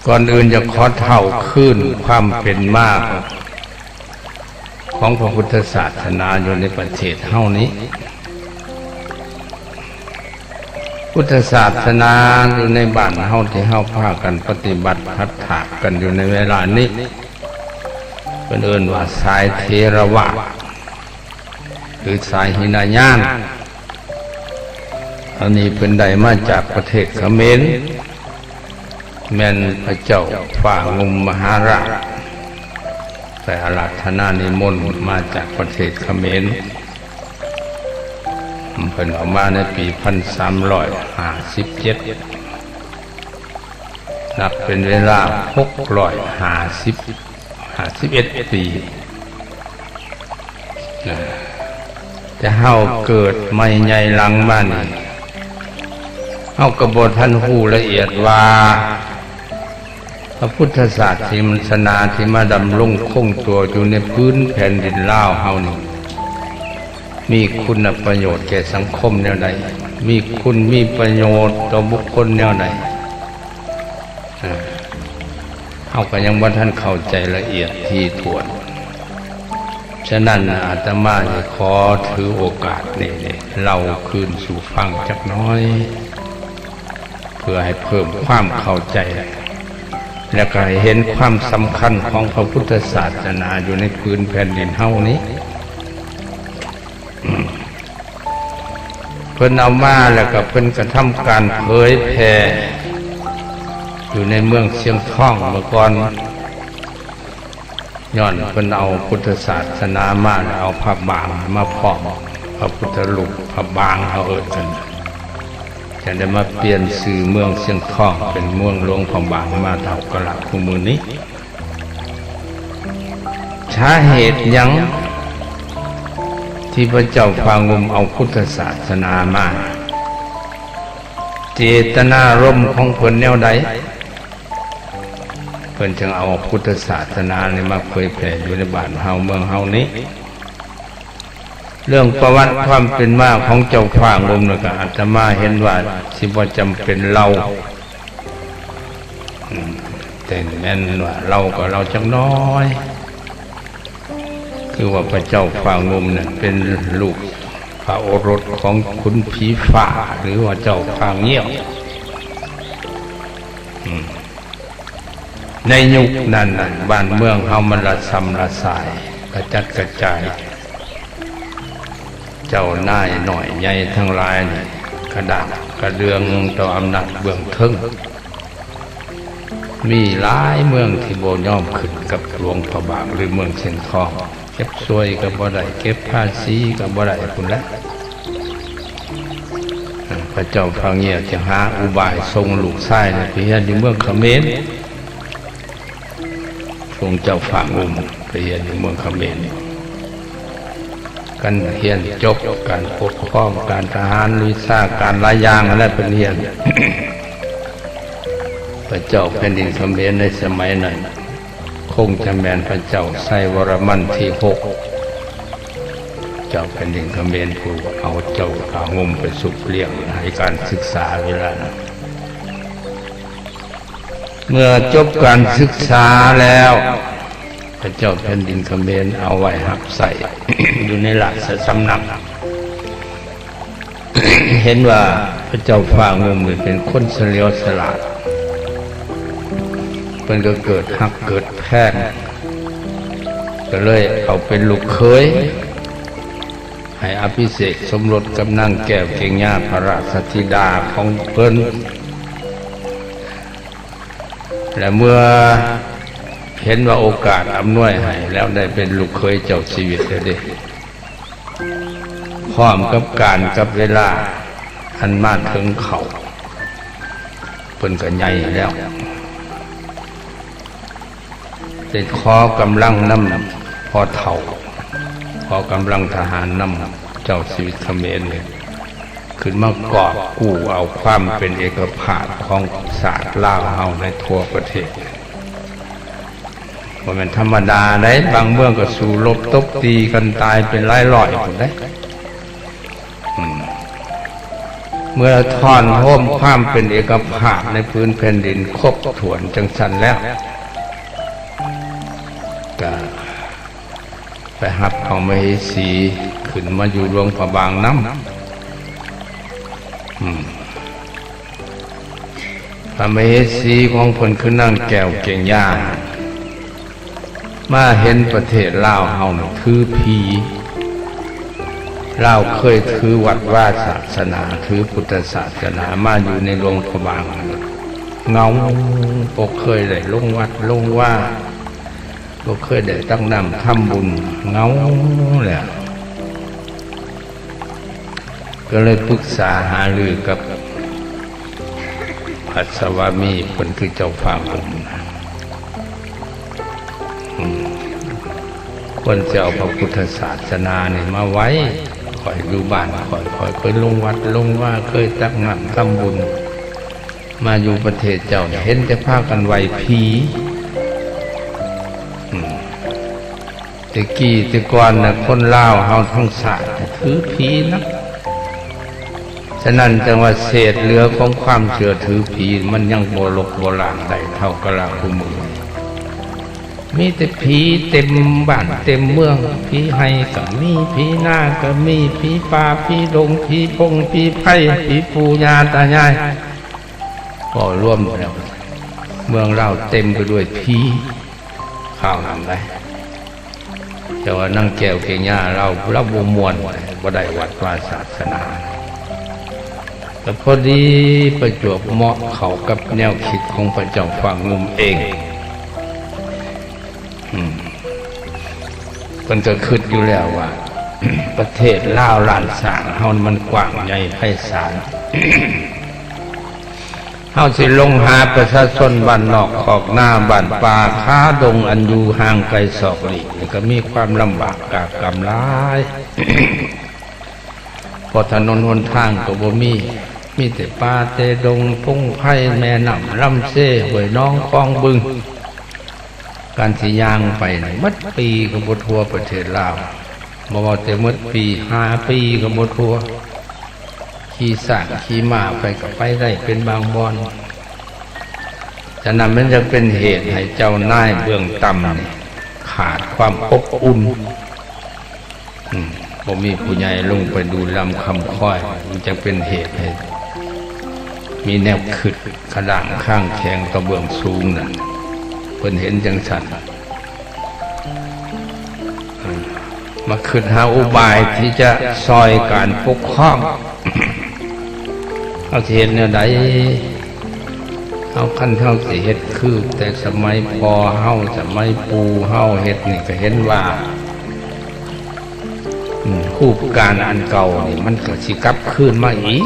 ກ່ອນອື່ນຈະຂໍເລົ່າຄືນຄວາມເປັນມາຂອງພະພຸດທະສາສະໜາຢູ່ໃນປະເທດເຮົານີ້. ພຸດທະສາສະໜາຢູ່ໃນບ້ານເຮົາທີ່ເຮົາພາກັນປະຕິບັດພັດຖາກກັນຢູ່ໃນເວລານີ້ ເພິ່ນເອີ້ນວ່າສາຍເຖລະວາດ ຫຼື ສາຍຫິນະຍານ. ອັນນີ້ເພິ່ນໄດ້ມາຈາກປະເທດຂະເໝນ ແມ່ນພະເຈົ້າຟ້າງຸ່ມມະຫາລາດ ໄປອາລາທະນານິມົນມາຈາກປະເທດຂະເໝນ. ເພິ່ນເອົາມາໃນປີພັນສາມຮ້ອຍຫ້າສິບເຈັດ ນັບເປັນເວລາຫົກຮ້ອຍຫ້າສິບ ຫ້າສິບເອັດປີ. ແຕ່ເຮົາເກີດໃໝ່ໃຫຍ່ຫຼັງມານີ້ ເຮົາກໍບໍ່ທັນຮູ້ລະອຽດວ່າ ພະພຸດທະສາສະໜາທີ່ມາດຳລົງຄົງຕົວຢູ່ໃນພື້ນແຜ່ນດິນລາວເຮົານີ້ ມີຄຸນນະປະໂຫຍດແກ່ສັງຄົມແນວໃດ, ມີຄຸນມີປະໂຫຍດຕໍ່ບຸກຄົນແນວໃດ, ເຮົາກໍຍັງບໍ່ທັນເຂົ້າໃຈລະອຽດຖີ່ຖ້ວນ. ສະນັ້ນ ອາດຕະມາຊິຂໍຖືໂອກາດນີ້ເລົ່າຄືນສູ່ຟັງຈັກໜ້ອຍ ເພື່ອໃຫ້ເພີ່ມຄວາມເຂົ້າໃຈ ແລະ ກໍໃຫ້ເຫັນຄວາມສຳຄັນຂອງພະພຸດທະສາສະໜາຢູ່ໃນພື້ນແຜ່ນດິນເຮົານີ້. ເພິ່ນເອົາມາແລ້ວກໍເພິ່ນກະທຳການເຜີຍແຜ່ຢູ່ໃນເມືອງຊຽງທອງເມື່ອກ່ອນ. ຍ້ອນເພິ່ນເອົາພຸດທະສາສະໜາມາ ແລ້ວເອົາພະບາງມາພ້ອມ, ພະພຸດທະຮູບພະບາງເຮົາເອີ້ນກັນ, ຈັ່ງໄດ້ມາປ່ຽນຊື່ເມືອງຊຽງທອງເປັນເມືອງຫຼວງພະບາງມາເທົ່າກະລະຄູ່ມື້ນີ້. ສາເຫດຫຍັງທີ່ພະເຈົ້າຟ້າງຸ່ມເອົາພຸດທະສາສະໜາມາ? ເຈດຕະນາລົມຂອງເພິ່ນແນວໃດ ເພິ່ນຈຶ່ງເອົາພຸດທະສາສະໜານີ້ມາເຜີຍແຜ່ຢູ່ໃນບ້ານເຮົາເມືອງເຮົານີ້? ເລື່ອງປະຫວັດຄວາມເປັນມາຂອງເຈົ້າຟ້າງຸ່ມນັ້ນກະ ອາດຕະມາເຫັນວ່າຊິບໍ່ຈຳເປັນເລົ່າ, ອືມ ແຕ່ແມ່ນວ່າເລົ່າກໍເລົ່າຈັກໜ້ອຍ ຄືວ່າພະເຈົ້າຟ້າງຸ່ມນັ້ນເປັນລູກພະໂອລົດຂອງຂຸນຜີຟ້າ ຫຼືວ່າເຈົ້າຟ້າງງຽວ. ອືມ ໃນຍຸກນັ້ນນະ ບ້ານເມືອງເຮົາມັນລະຊຳລະຊາຍ ກະຈັດກະຈາຍ, ເຈົ້ານາຍນ້ອຍໃຫຍ່ທັງຫຼາຍນີ້ ກະດາກກະເດືອງຕໍ່ອຳນາດເບື້ອງເທິງ. ມີຫຼາຍເມືອງທີ່ບໍ່ຍອມຂຶ້ນກັບຫຼວງພະບາງ ຫຼື ເມືອງຊຽງທອງ, ເກັບສວຍກໍບໍ່ໄດ້, ເກັບພາສີກໍບໍ່ໄດ້ພຸ້ນແຫຼະ. ພະເຈົ້າຟ້າງງຽວຈຶ່ງຫາອຸບາຍສົ່ງລູກຊາຍໄປຮຽນຢູ່ເມືອງຂະເໝນ, ສົ່ງເຈົ້າຟ້າງຸ່ມໄປຮຽນຢູ່ເມືອງຂະເໝນ. ການຮຽນຈົບ, ການປົກຄອງ, ການທະຫານ, ວິຊາການຫຼາຍຢ່າງຫັ້ນແຫຼະເພິ່ນຮຽນ. ພະເຈົ້າແຜ່ນດິນຂະເໝນໃນສະໄໝນັ້ນ ຄົງຈະແມ່ນພະເຈົ້າໄຊວະລະມັນທີຫົກ ເຈົ້າແຜ່ນດິນຂະເໝນ ຜູ້ເອົາເຈົ້າຟ້າງຸ່ມໄປຊຸບລ້ຽງໃຫ້ການສຶກສາເວລານັ້ນ. ເມື່ອຈົບການສຶກສາແລ້ວ ພະເຈົ້າແຜ່ນດິນຂະເໝນເອົາໄວ້ຮັບໃຊ້ຢູ່ໃນລາຊະສຳນັກ. ເຫັນວ່າພະເຈົ້າຟ້າງຸ່ມນີ້ເປັນຄົນສະຫຼຽວສະຫຼາດ, ເພິ່ນກໍເກີດຮັກເກີດແພງ, ກໍເລີຍເອົາເປັນລູກເຂີຍ, ໃຫ້ອະພິເສກສົມລົດກັບນາງແກ້ວເກັງຍາພະລາຊະທິດາຂອງເພິ່ນ. ແລະ ເມື່ອເຫັນວ່າໂອກາດອຳນວຍໃຫ້ແລ້ວ ໄດ້ເປັນລູກເຂີຍເຈົ້າຊີວິດແລ້ວເດ້. ພ້ອມກັບການກັບເວລາອັນມາເຖິງເຂົາ, ເພິ່ນກໍໃຫຍ່ແລ້ວ, ໄດ້ຂໍກຳລັງນຳພໍ່ເຖົ້າ, ຂໍກຳລັງທະຫານນຳເຈົ້າຊີວິດຂະເໝນນີ້ ຂຶ້ນມາກອບກູ້ເອົາຄວາມເປັນເອກະພາບຂອງຊາດລາວເຮົາໃນທົ່ວປະເທດ. ບໍ່ແມ່ນທຳມະດາໃດ, ບາງເມືອງກໍສູ້ລົບຕົບຕີກັນຕາຍເປັນຫຼາຍຮ້ອຍພຸ້ນໃດ໋. ອືມ ເມື່ອຖອນໂຮມຄວາມເປັນເອກະພາບໃນພື້ນແຜ່ນດິນຄົບຖ້ວນຈັ່ງຊັ້ນແລ້ວ ກະໄປຮັບເອົາມະເຫສີຂຶ້ນມາຢູ່ຫຼວງພະບາງນຳ. ອືມ ພະມະເຫສີຂອງເພິ່ນຄືນາງແກ້ວເກງຍາ ມາເຫັນປະເທດລາວເຮົານີ້ຖືຜີ. ລາວເຄີຍຖືວັດວາສາສະໜາ ຖືພຸດທະສາສະໜາ ມາຢູ່ໃນຫຼວງພະບາງ ເຫງົາ ບໍ່ເຄີຍໄດ້ລົງວັດລົງວາ ບໍ່ເຄີຍໄດ້ຕັກນ້ຳທຳບຸນ ເຫງົາແລ້ວ ກໍເລີຍປຶກສາຫາລືກັບພະສະວາມີເພິ່ນ ຄືເຈົ້າຟ້າຫົ່ມ ອືມ ຄວນຈະເອົາພະພຸດທະສາສະໜານີ້ມາໄວ້ ຂ້ອຍຢູ່ບ້ານຂ້ອຍ ຂ້ອຍເຄີຍລົງວັດລົງວາ ເຄີຍຕັກນ້ຳທຳບຸນ ມາຢູ່ປະເທດເຈົ້ານີ້ ເຫັນແຕ່ພາກັນໄຫວ້ຜີ. ອືມ ແຕ່ກີ້ແຕ່ກ່ອນນະ ຄົນລາວເຮົາທັງຊາດຖືຜີນະ. ສະນັ້ນຈັ່ງວ່າເສດເຫຼືອຂອງຄວາມເຊື່ອຖືຜີ ມັນຍັງບໍ່ລົບບໍ່ລ້າງໄດ້ເທົ່າກະລະຄູ່ມື້ນີ້. ມີແຕ່ຜີເຕັມບ້ານເຕັມເມືອງ, ຜີໄຮ່ກໍມີ, ຜີນາກໍມີ, ຜີປ່າ, ຜີດົງ, ຜີພົງ, ຜີໄພ, ຜີປູ່ຍ່າຕາຍາຍ, ເວົ້າລວມແລ້ວ ເມືອງລາວເຕັມໄປດ້ວຍຜີ ຄາວນັ້ນໄດ໋. ແຕ່ວ່ານາງແກ້ວເກງຍາລາວ ລາວບໍ່ມ່ວນ ບໍ່ໄດ້ວັດວາສາສະໜາ ກໍພໍດີປະຈວບເໝາະເຂົ້າກັບແນວຄິດຂອງພະເຈົ້າຟ້າງຸ່ມເອງ. ອືມ ເພິ່ນກໍຄິດຢູ່ແລ້ວວ່າ ປະເທດລາວລ້ານຊ້າງເຮົາມັນກວ້າງໃຫຍ່ໄພສານ ເຮົາຊິລົງຫາປະຊາຊົນບ້ານນອກຄອກນາ ບ້ານປ່າຄາດົງ ອັນຢູ່ຫ່າງໄກສອກຫຼີກ ແລ້ວກໍມີຄວາມລຳບາກກາກກຳຫຼາຍ ເພາະຖະໜົນຫົນທາງກໍບໍ່ມີ ມີແຕ່ປ່າແຕ່ດົງ ພົງໄພ ແມ່ນ້ຳລຳເຊ ຫ້ວຍໜອງຄອງບຶງ. ການຊິຍ່າງໄປນີ້ ໝົດປີກໍບໍ່ທົ່ວປະເທດລາວ ບໍ່ເວົ້າແຕ່ໝົດປີ ຫ້າປີກໍບໍ່ທົ່ວ. ຂີ່ຊ້າງຂີ່ມ້າໄປກໍໄປໄດ້ເປັນບາງບ່ອນ. ສະນັ້ນມັນຈຶ່ງເປັນເຫດໃຫ້ເຈົ້ານາຍເບື້ອງຕ່ຳນີ້ຂາດຄວາມອົບອຸ່ນ. ອືມ ບໍ່ມີຜູ້ໃຫຍ່ລົງໄປດູດຳຄຳຄອຍ ມັນຈຶ່ງເປັນເຫດໃຫ້ມີແນວຄິດຂະດ້າງຄາງແຂງຕໍ່ເບື້ອງສູງນັ້ນ ເພິ່ນເຫັນຈັ່ງຊັ້ນ. ມາຄິດຫາອຸບາຍທີ່ຈະຊ່ອຍການປົກຄອງ ເຮົາຊິເຮັດແນວໃດ? ເຮົາ ຄັນເຮົາຊິເຮັດຄືແຕ່ສະໄໝພໍ່ເຮົາ ສະໄໝປູ່ເຮົາເຮັດນີ້ ກໍເຫັນວ່າ ອືມ ຮູບການອັນເກົ່ານີ້ ມັນກໍຊິກັບຄືນມາອີກ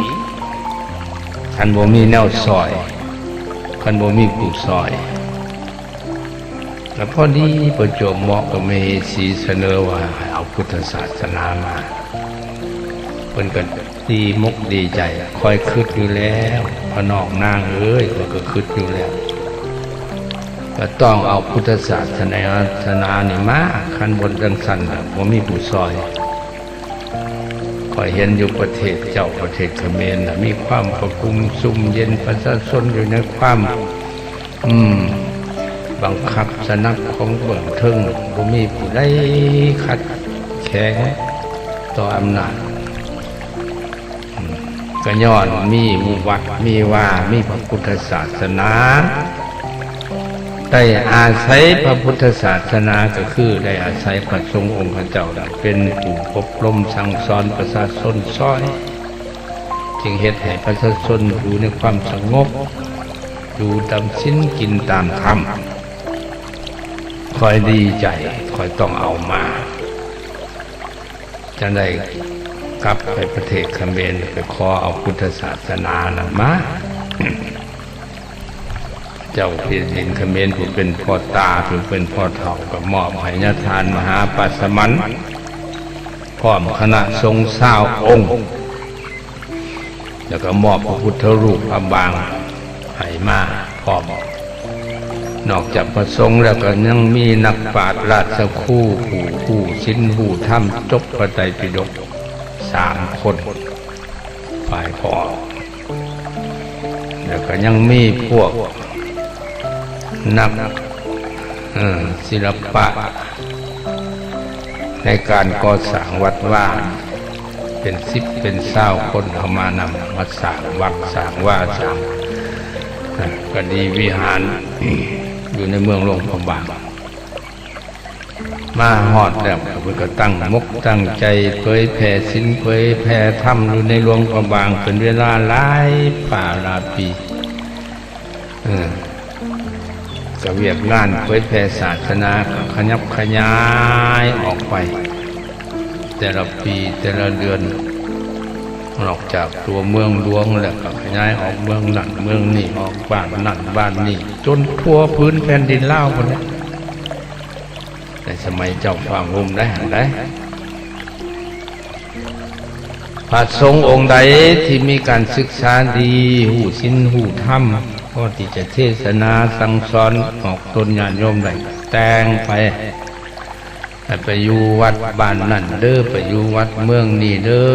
ຄັນບໍ່ມີແນວຊ່ອຍ ຄັນບໍ່ມີຜູ້ຊ່ອຍ. ແລ້ວພໍດີປະຈວບເໝາະກັບມະເຫສີສະເໜີວ່າໃຫ້ເອົາພຸດທະສາສະໜາມາ ເພິ່ນກໍດີມົກດີໃຈ ຂ້ອຍຄິດຢູ່ແລ້ວ ພໍ່ນ້ອງນາງເອີຍ ຂ້ອຍກໍຄິດຢູ່ແລ້ວ ກໍຕ້ອງເອົາພຸດທະສາສະໜາ ສະໜານີ້ມາ ຄັນບໍ່ຈັ່ງຊັ້ນລະບໍ່ມີຜູ້ຊ່ອຍ. ຂ້ອຍເຫັນຢູ່ປະເທດເຈົ້າ ປະເທດຂະເໝນນະ ມີຄວາມປະກຸມຊຸ່ມເຢັນ ປະຊາຊົນຢູ່ໃນຄວາມ ອືມ ບັງຄັບສະໜັບຂອງເບື້ອງເທິງ ບໍ່ມີຜູ້ໃດຂັດແຂງຕໍ່ອຳນາດ ອືມ ກໍຍ້ອນມີວັດມີວາ ມີພະພຸດທະສາສະໜາ ໄດ້ອາໄສພະພຸດທະສາສະໜາ ກໍຄືໄດ້ອາໄສພະສົງອົງຄະເຈົ້າເປັນຜູ້ອົບຮົມສັ່ງສອນປະຊາຊົນຊ່ອຍ ຈຶ່ງເຮັດໃຫ້ປະຊາຊົນຢູ່ໃນຄວາມສະຫງົບ ຢູ່ຕາມສິນກິນຕາມທຳ. ຂ້ອຍດີໃຈ ຂ້ອຍຕ້ອງເອົາມາ ຈັ່ງໄດ້ກັບໄປປະເທດຂະເໝນ ໄປຂໍເອົາພຸດທະສາສະໜານັ້ນມາ. ເຈົ້າແຜ່ນດິນຂະເໝນຜູ້ເປັນພໍ່ຕາ ຜູ້ເປັນພໍ່ເຖົ້າ ກໍມອບໃຫ້ຍາທ່ານມະຫາປາສະມັນ ພ້ອມຄະນະສົງຊາວອົງ ແລ້ວກໍມອບພະພຸດທະຮູບພະບາງໃຫ້ມາພ້ອມ. ນອກຈາກພະສົງແລ້ວ ກໍຍັງມີນັກປາດລາຊະຄູ ຜູ້ຮູ້ສິນຮູ້ທຳ ຈົບພະໄຕປິດົກສາມຄົນ ຝ່າຍພໍ່ ແລ້ວກໍຍັງມີພວກນັກ ເອີ ສິລະປະ ໃນການກໍ່ສ້າງວັດວາ ເປັນສິບເປັນຊາວຄົນເອົາມານຳ ມາສ້າງວັດສ້າງວາ ສ້າງ ເອີ ກະດີວິຫານ ຢູ່ໃນເມືອງຫຼວງພະບາງ. ມາຮອດແລ້ວ ເພິ່ນກໍຕັ້ງມົກຕັ້ງໃຈເຜີຍແຜ່ສິນເຜີຍແຜ່ທຳຢູ່ໃນຫຼວງພະບາງ ເປັນເວລາຫຼາຍປາຫຼາຍປີ. ເອີ ກະວຽກງານເຜີຍແຜ່ສາສະໜາກໍຂະຫຍັບຂະຫຍາຍອອກໄປ ແຕ່ລະປີແຕ່ລະເດືອນ ນອກຈາກຕົວເມືອງຫຼວງແລ້ວ ກໍຂະຫຍາຍອອກເມືອງນັ້ນເມືອງນີ້ ອອກບ້ານນັ້ນບ້ານນີ້ ຈົນທົ່ວພື້ນແຜ່ນດິນລາວພຸ້ນແຫຼະ. ໃນສະໄໝເຈົ້າຟ້າໂຮມໄດ້ຫັ້ນໃດ ພະສົງອົງໃດທີ່ມີການສຶກສາດີ ຮູ້ສິນຮູ້ທຳ ພໍທີ່ຈະເທສະໜາສັ່ງສອນອອກຕົນຍາດໂຍມໄດ້ ແຕ່ງໄປ ໃຫ້ໄປຢູ່ວັດບ້ານນັ້ນເດີ ໄປຢູ່ວັດເມືອງນີ້ເດີ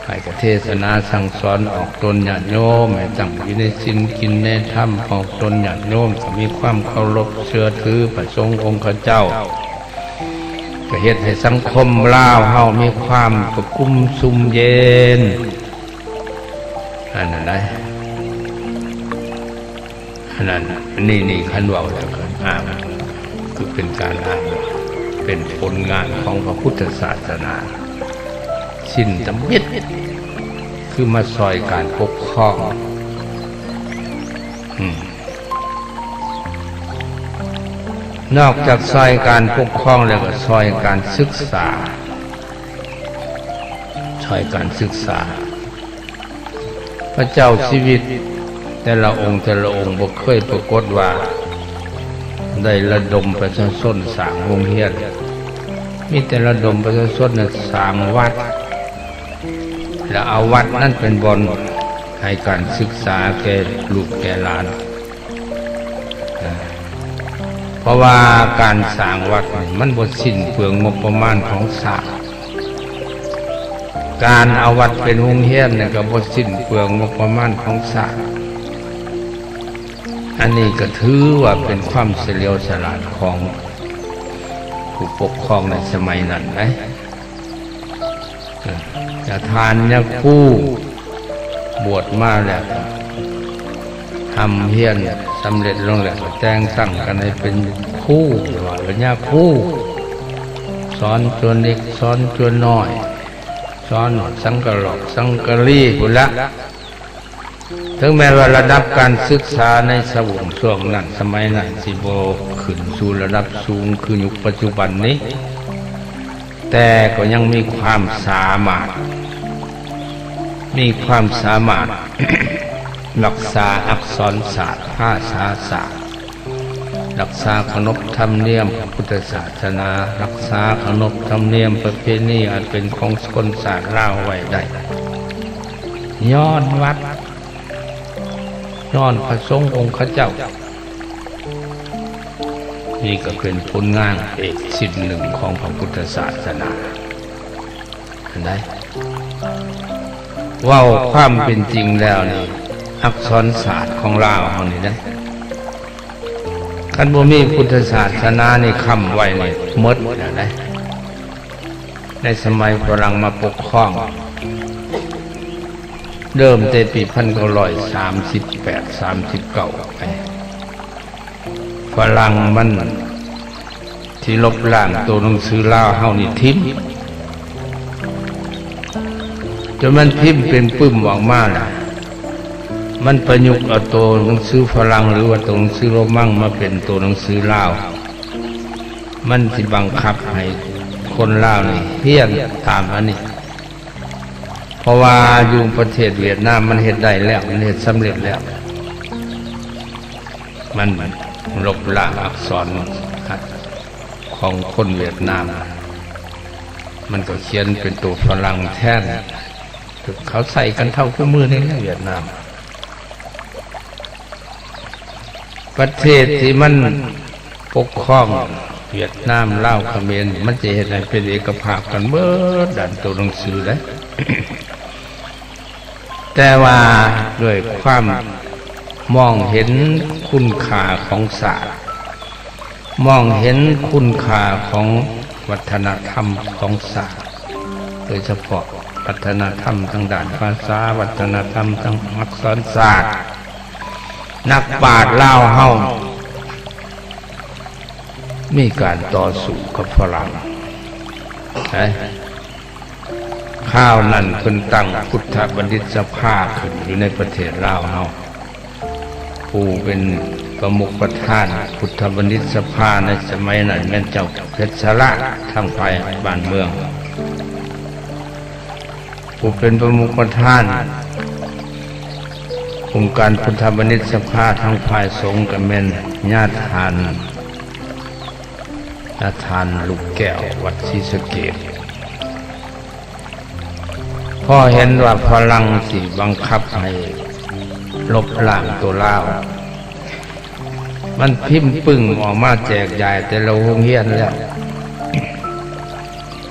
ໃຫ້ກະເທສະໜາສັ່ງສອນອອກຕົນຍາດໂຍມ ໃຫ້ຕັ້ງຢູ່ໃນສິນກິນໃນທຳ ອອກຕົນຍາດໂຍມກໍມີຄວາມເຄົາລົບເຊື່ອຖືພະສົງອົງຄະເຈົ້າ ກໍເຮັດໃຫ້ສັງຄົມລາວເຮົາມີຄວາມປະກຸມຊຸ່ມເຢັນ ອັນນັ້ນໃດ. ອັນນັ້ນ ນີ້ ນີ້ ຄັນເວົ້າແລ້ວກໍອ້າງ ຄືເປັນການອ້າງວ່າເປັນຜົນງານຂອງພະພຸດທະສາສະໜາ ສິ້ນຕະມິດ ຄືມາຊ່ອຍການປົກຄອງ ອືມ ນອກຈາກຊ່ອຍການປົກຄອງແລ້ວ ກໍຊ່ອຍການສຶກສາ ຊ່ອຍການສຶກສາ. ພະເຈົ້າຊີວິດແຕ່ລະອົງ ແຕ່ລະອົງ ບໍ່ເຄີຍປາກົດວ່າໄດ້ລະດົມປະຊາຊົນສ້າງໂຮງຮຽນ, ມີແຕ່ລະດົມປະຊາຊົນນັ້ນສ້າງວັດ ແລະ ເອົາວັດນັ້ນເປັນບ່ອນໃຫ້ການສຶກສາແກ່ລູກແກ່ຫຼານ. ເພາະວ່າການສ້າງວັດນີ້ມັນບໍ່ສິ້ນເປືອງງົບປະມານຂອງຊາດ, ການເອົາວັດເປັນໂຮງຮຽນນີ້ກໍບໍ່ສິ້ນເປືອງງົບປະມານຂອງຊາດ. ອັນນີ້ກໍຖືວ່າເປັນຄວາມສະຫຼຽວສະຫຼາດຂອງຜູ້ປົກຄອງໃນສະໄໝນັ້ນເດ້. ເອີ ຍາທ່ານ ຍາຄູ ບວດມາແລ້ວກໍຮ່ຳຮຽນສຳເລັດລົງແລ້ວ ກໍແຕ່ງຕັ້ງກັນໃຫ້ເປັນຄູ ເອີ້ນວ່າຍາຄູ ສອນຈົວເລັກ ສອນຈົວນ້ອຍ ສອນຮອດສັງກະຫຼອກສັງກະລີພຸ້ນລະ. ເຖິງແມ່ນວ່າລະດັບການສຶກສາໃນສະວົງຊ່ວງນັ້ນ ສະໄໝນັ້ນ ຊິບໍ່ຂຶ້ນສູ່ລະດັບສູງຄືຍຸກປັດຈຸບັນນີ້, ແຕ່ກໍຍັງມີຄວາມສາມາດ, ມີຄວາມສາມາດ ຮັກສາອັກສອນສາດ, ພາສາສາດ, ຮັກສາຂະໜົບທຳນຽມພະພຸດທະສາສະໜາ, ຮັກສາຂະໜົບທຳນຽມປະເພນີອັນເປັນຂອງຊົນຊາດລາວໄວ້ໄດ້ ຍ້ອນວັດ ຍ້ອນພະສົງອົງຄະເຈົ້າ. ນີ້ກໍເປັນຜົນງານເອກຊິ້ນໜຶ່ງຂອງພະພຸດທະສາສະໜາ ເຫັນໄດ໋. ເວົ້າຄວາມເປັນຈິງແລ້ວນີ້ ອັກສອນສາດຂອງລາວເຮົານີ້ນະ ຄັນບໍ່ມີພຸດທະສາສະໜານີ້ຄ້ຳໄວ້ນີ້ໝົດແລ້ວນະ. ໃນສະໄໝຝຣັ່ງມາປົກຄອງ ເລີ່ມແຕ່ປີພັນເກົ້າຮ້ອຍສາມສິບແປດ ສາມສິບເກົ້າໄປ ຝຣັ່ງມັນຊິລົບລ້າງໂຕໜັງສືລາວເຮົານີ້ຖິ້ມ ຈົນມັນພິມເປັນປຶ້ມອອກມາລະ ມັນປະຍຸກເອົາໂຕໜັງສືຝຣັ່ງ ຫຼືວ່າໂຕໜັງສືໂຣມັງມາເປັນໂຕໜັງສືລາວ. ມັນຊິບັງຄັບໃຫ້ຄົນລາວນີ້ຮຽນຕາມອັນນີ້ ເພາະວ່າຢູ່ປະເທດຫວຽດນາມມັນເຮັດໄດ້ແລ້ວ ມັນເຮັດສຳເລັດແລ້ວ ມັນລົບລ້າງອັກສອນຂອງຄົນຫວຽດນາມ ມັນກໍຂຽນເປັນໂຕຝຣັ່ງແທນ. ເຂົາໃຊ້ກັນເທົ່າທຸກມື້ນີ້ແຫຼະຫວຽດນາມ. ປະເທດທີ່ມັນປົກຄອງ ຫວຽດນາມ ລາວ ຂະເໝນ ມັນຈະເຮັດໃຫ້ເປັນເອກະພາບກັນເບິດດ້ານໂຕໜັງສືເດ້. ແຕ່ວ່າດ້ວຍຄວາມມອງເຫັນຄຸນຄ່າຂອງຊາດ, ມອງເຫັນຄຸນຄ່າຂອງວັດທະນະທຳຂອງຊາດ, ໂດຍສະເພາະວັດທະນະທຳທາງດ້ານພາສາ, ວັດທະນະທຳທາງອັກສອນສາດ, ນັກປາດລາວເຮົາມີການຕໍ່ສູ້ກັບຝຣັ່ງ. ຄາວນັ້ນເພິ່ນຕັ້ງພຸດທະບັນດິດສະພາຂຶ້ນຢູ່ໃນປະເທດລາວເຮົາ. ຜູ້ເປັນປະມຸກປະທານພຸດທະບັນດິດສະພາໃນສະໄໝນັ້ນແມ່ນເຈົ້າເພັດຊະລະ ທາງຝ່າຍບ້ານເມືອງ. ຜູ້ເປັນປະມຸກປະທານອົງການພຸດທະບັນດິດສະພາທາງຝ່າຍສົງກໍແມ່ນຍາທ່ານ ຍາທ່ານລູກແກ້ວ ວັດສີສະເກດ. ພໍເຫັນວ່າຝຣັ່ງຊິບັງຄັບໃຫ້ລົບລ້າງໂຕລາວ, ມັນພິມປຶ້ງອອກມາແຈກຢາຍແຕ່ລະໂຮງຮຽນແລ້ວ.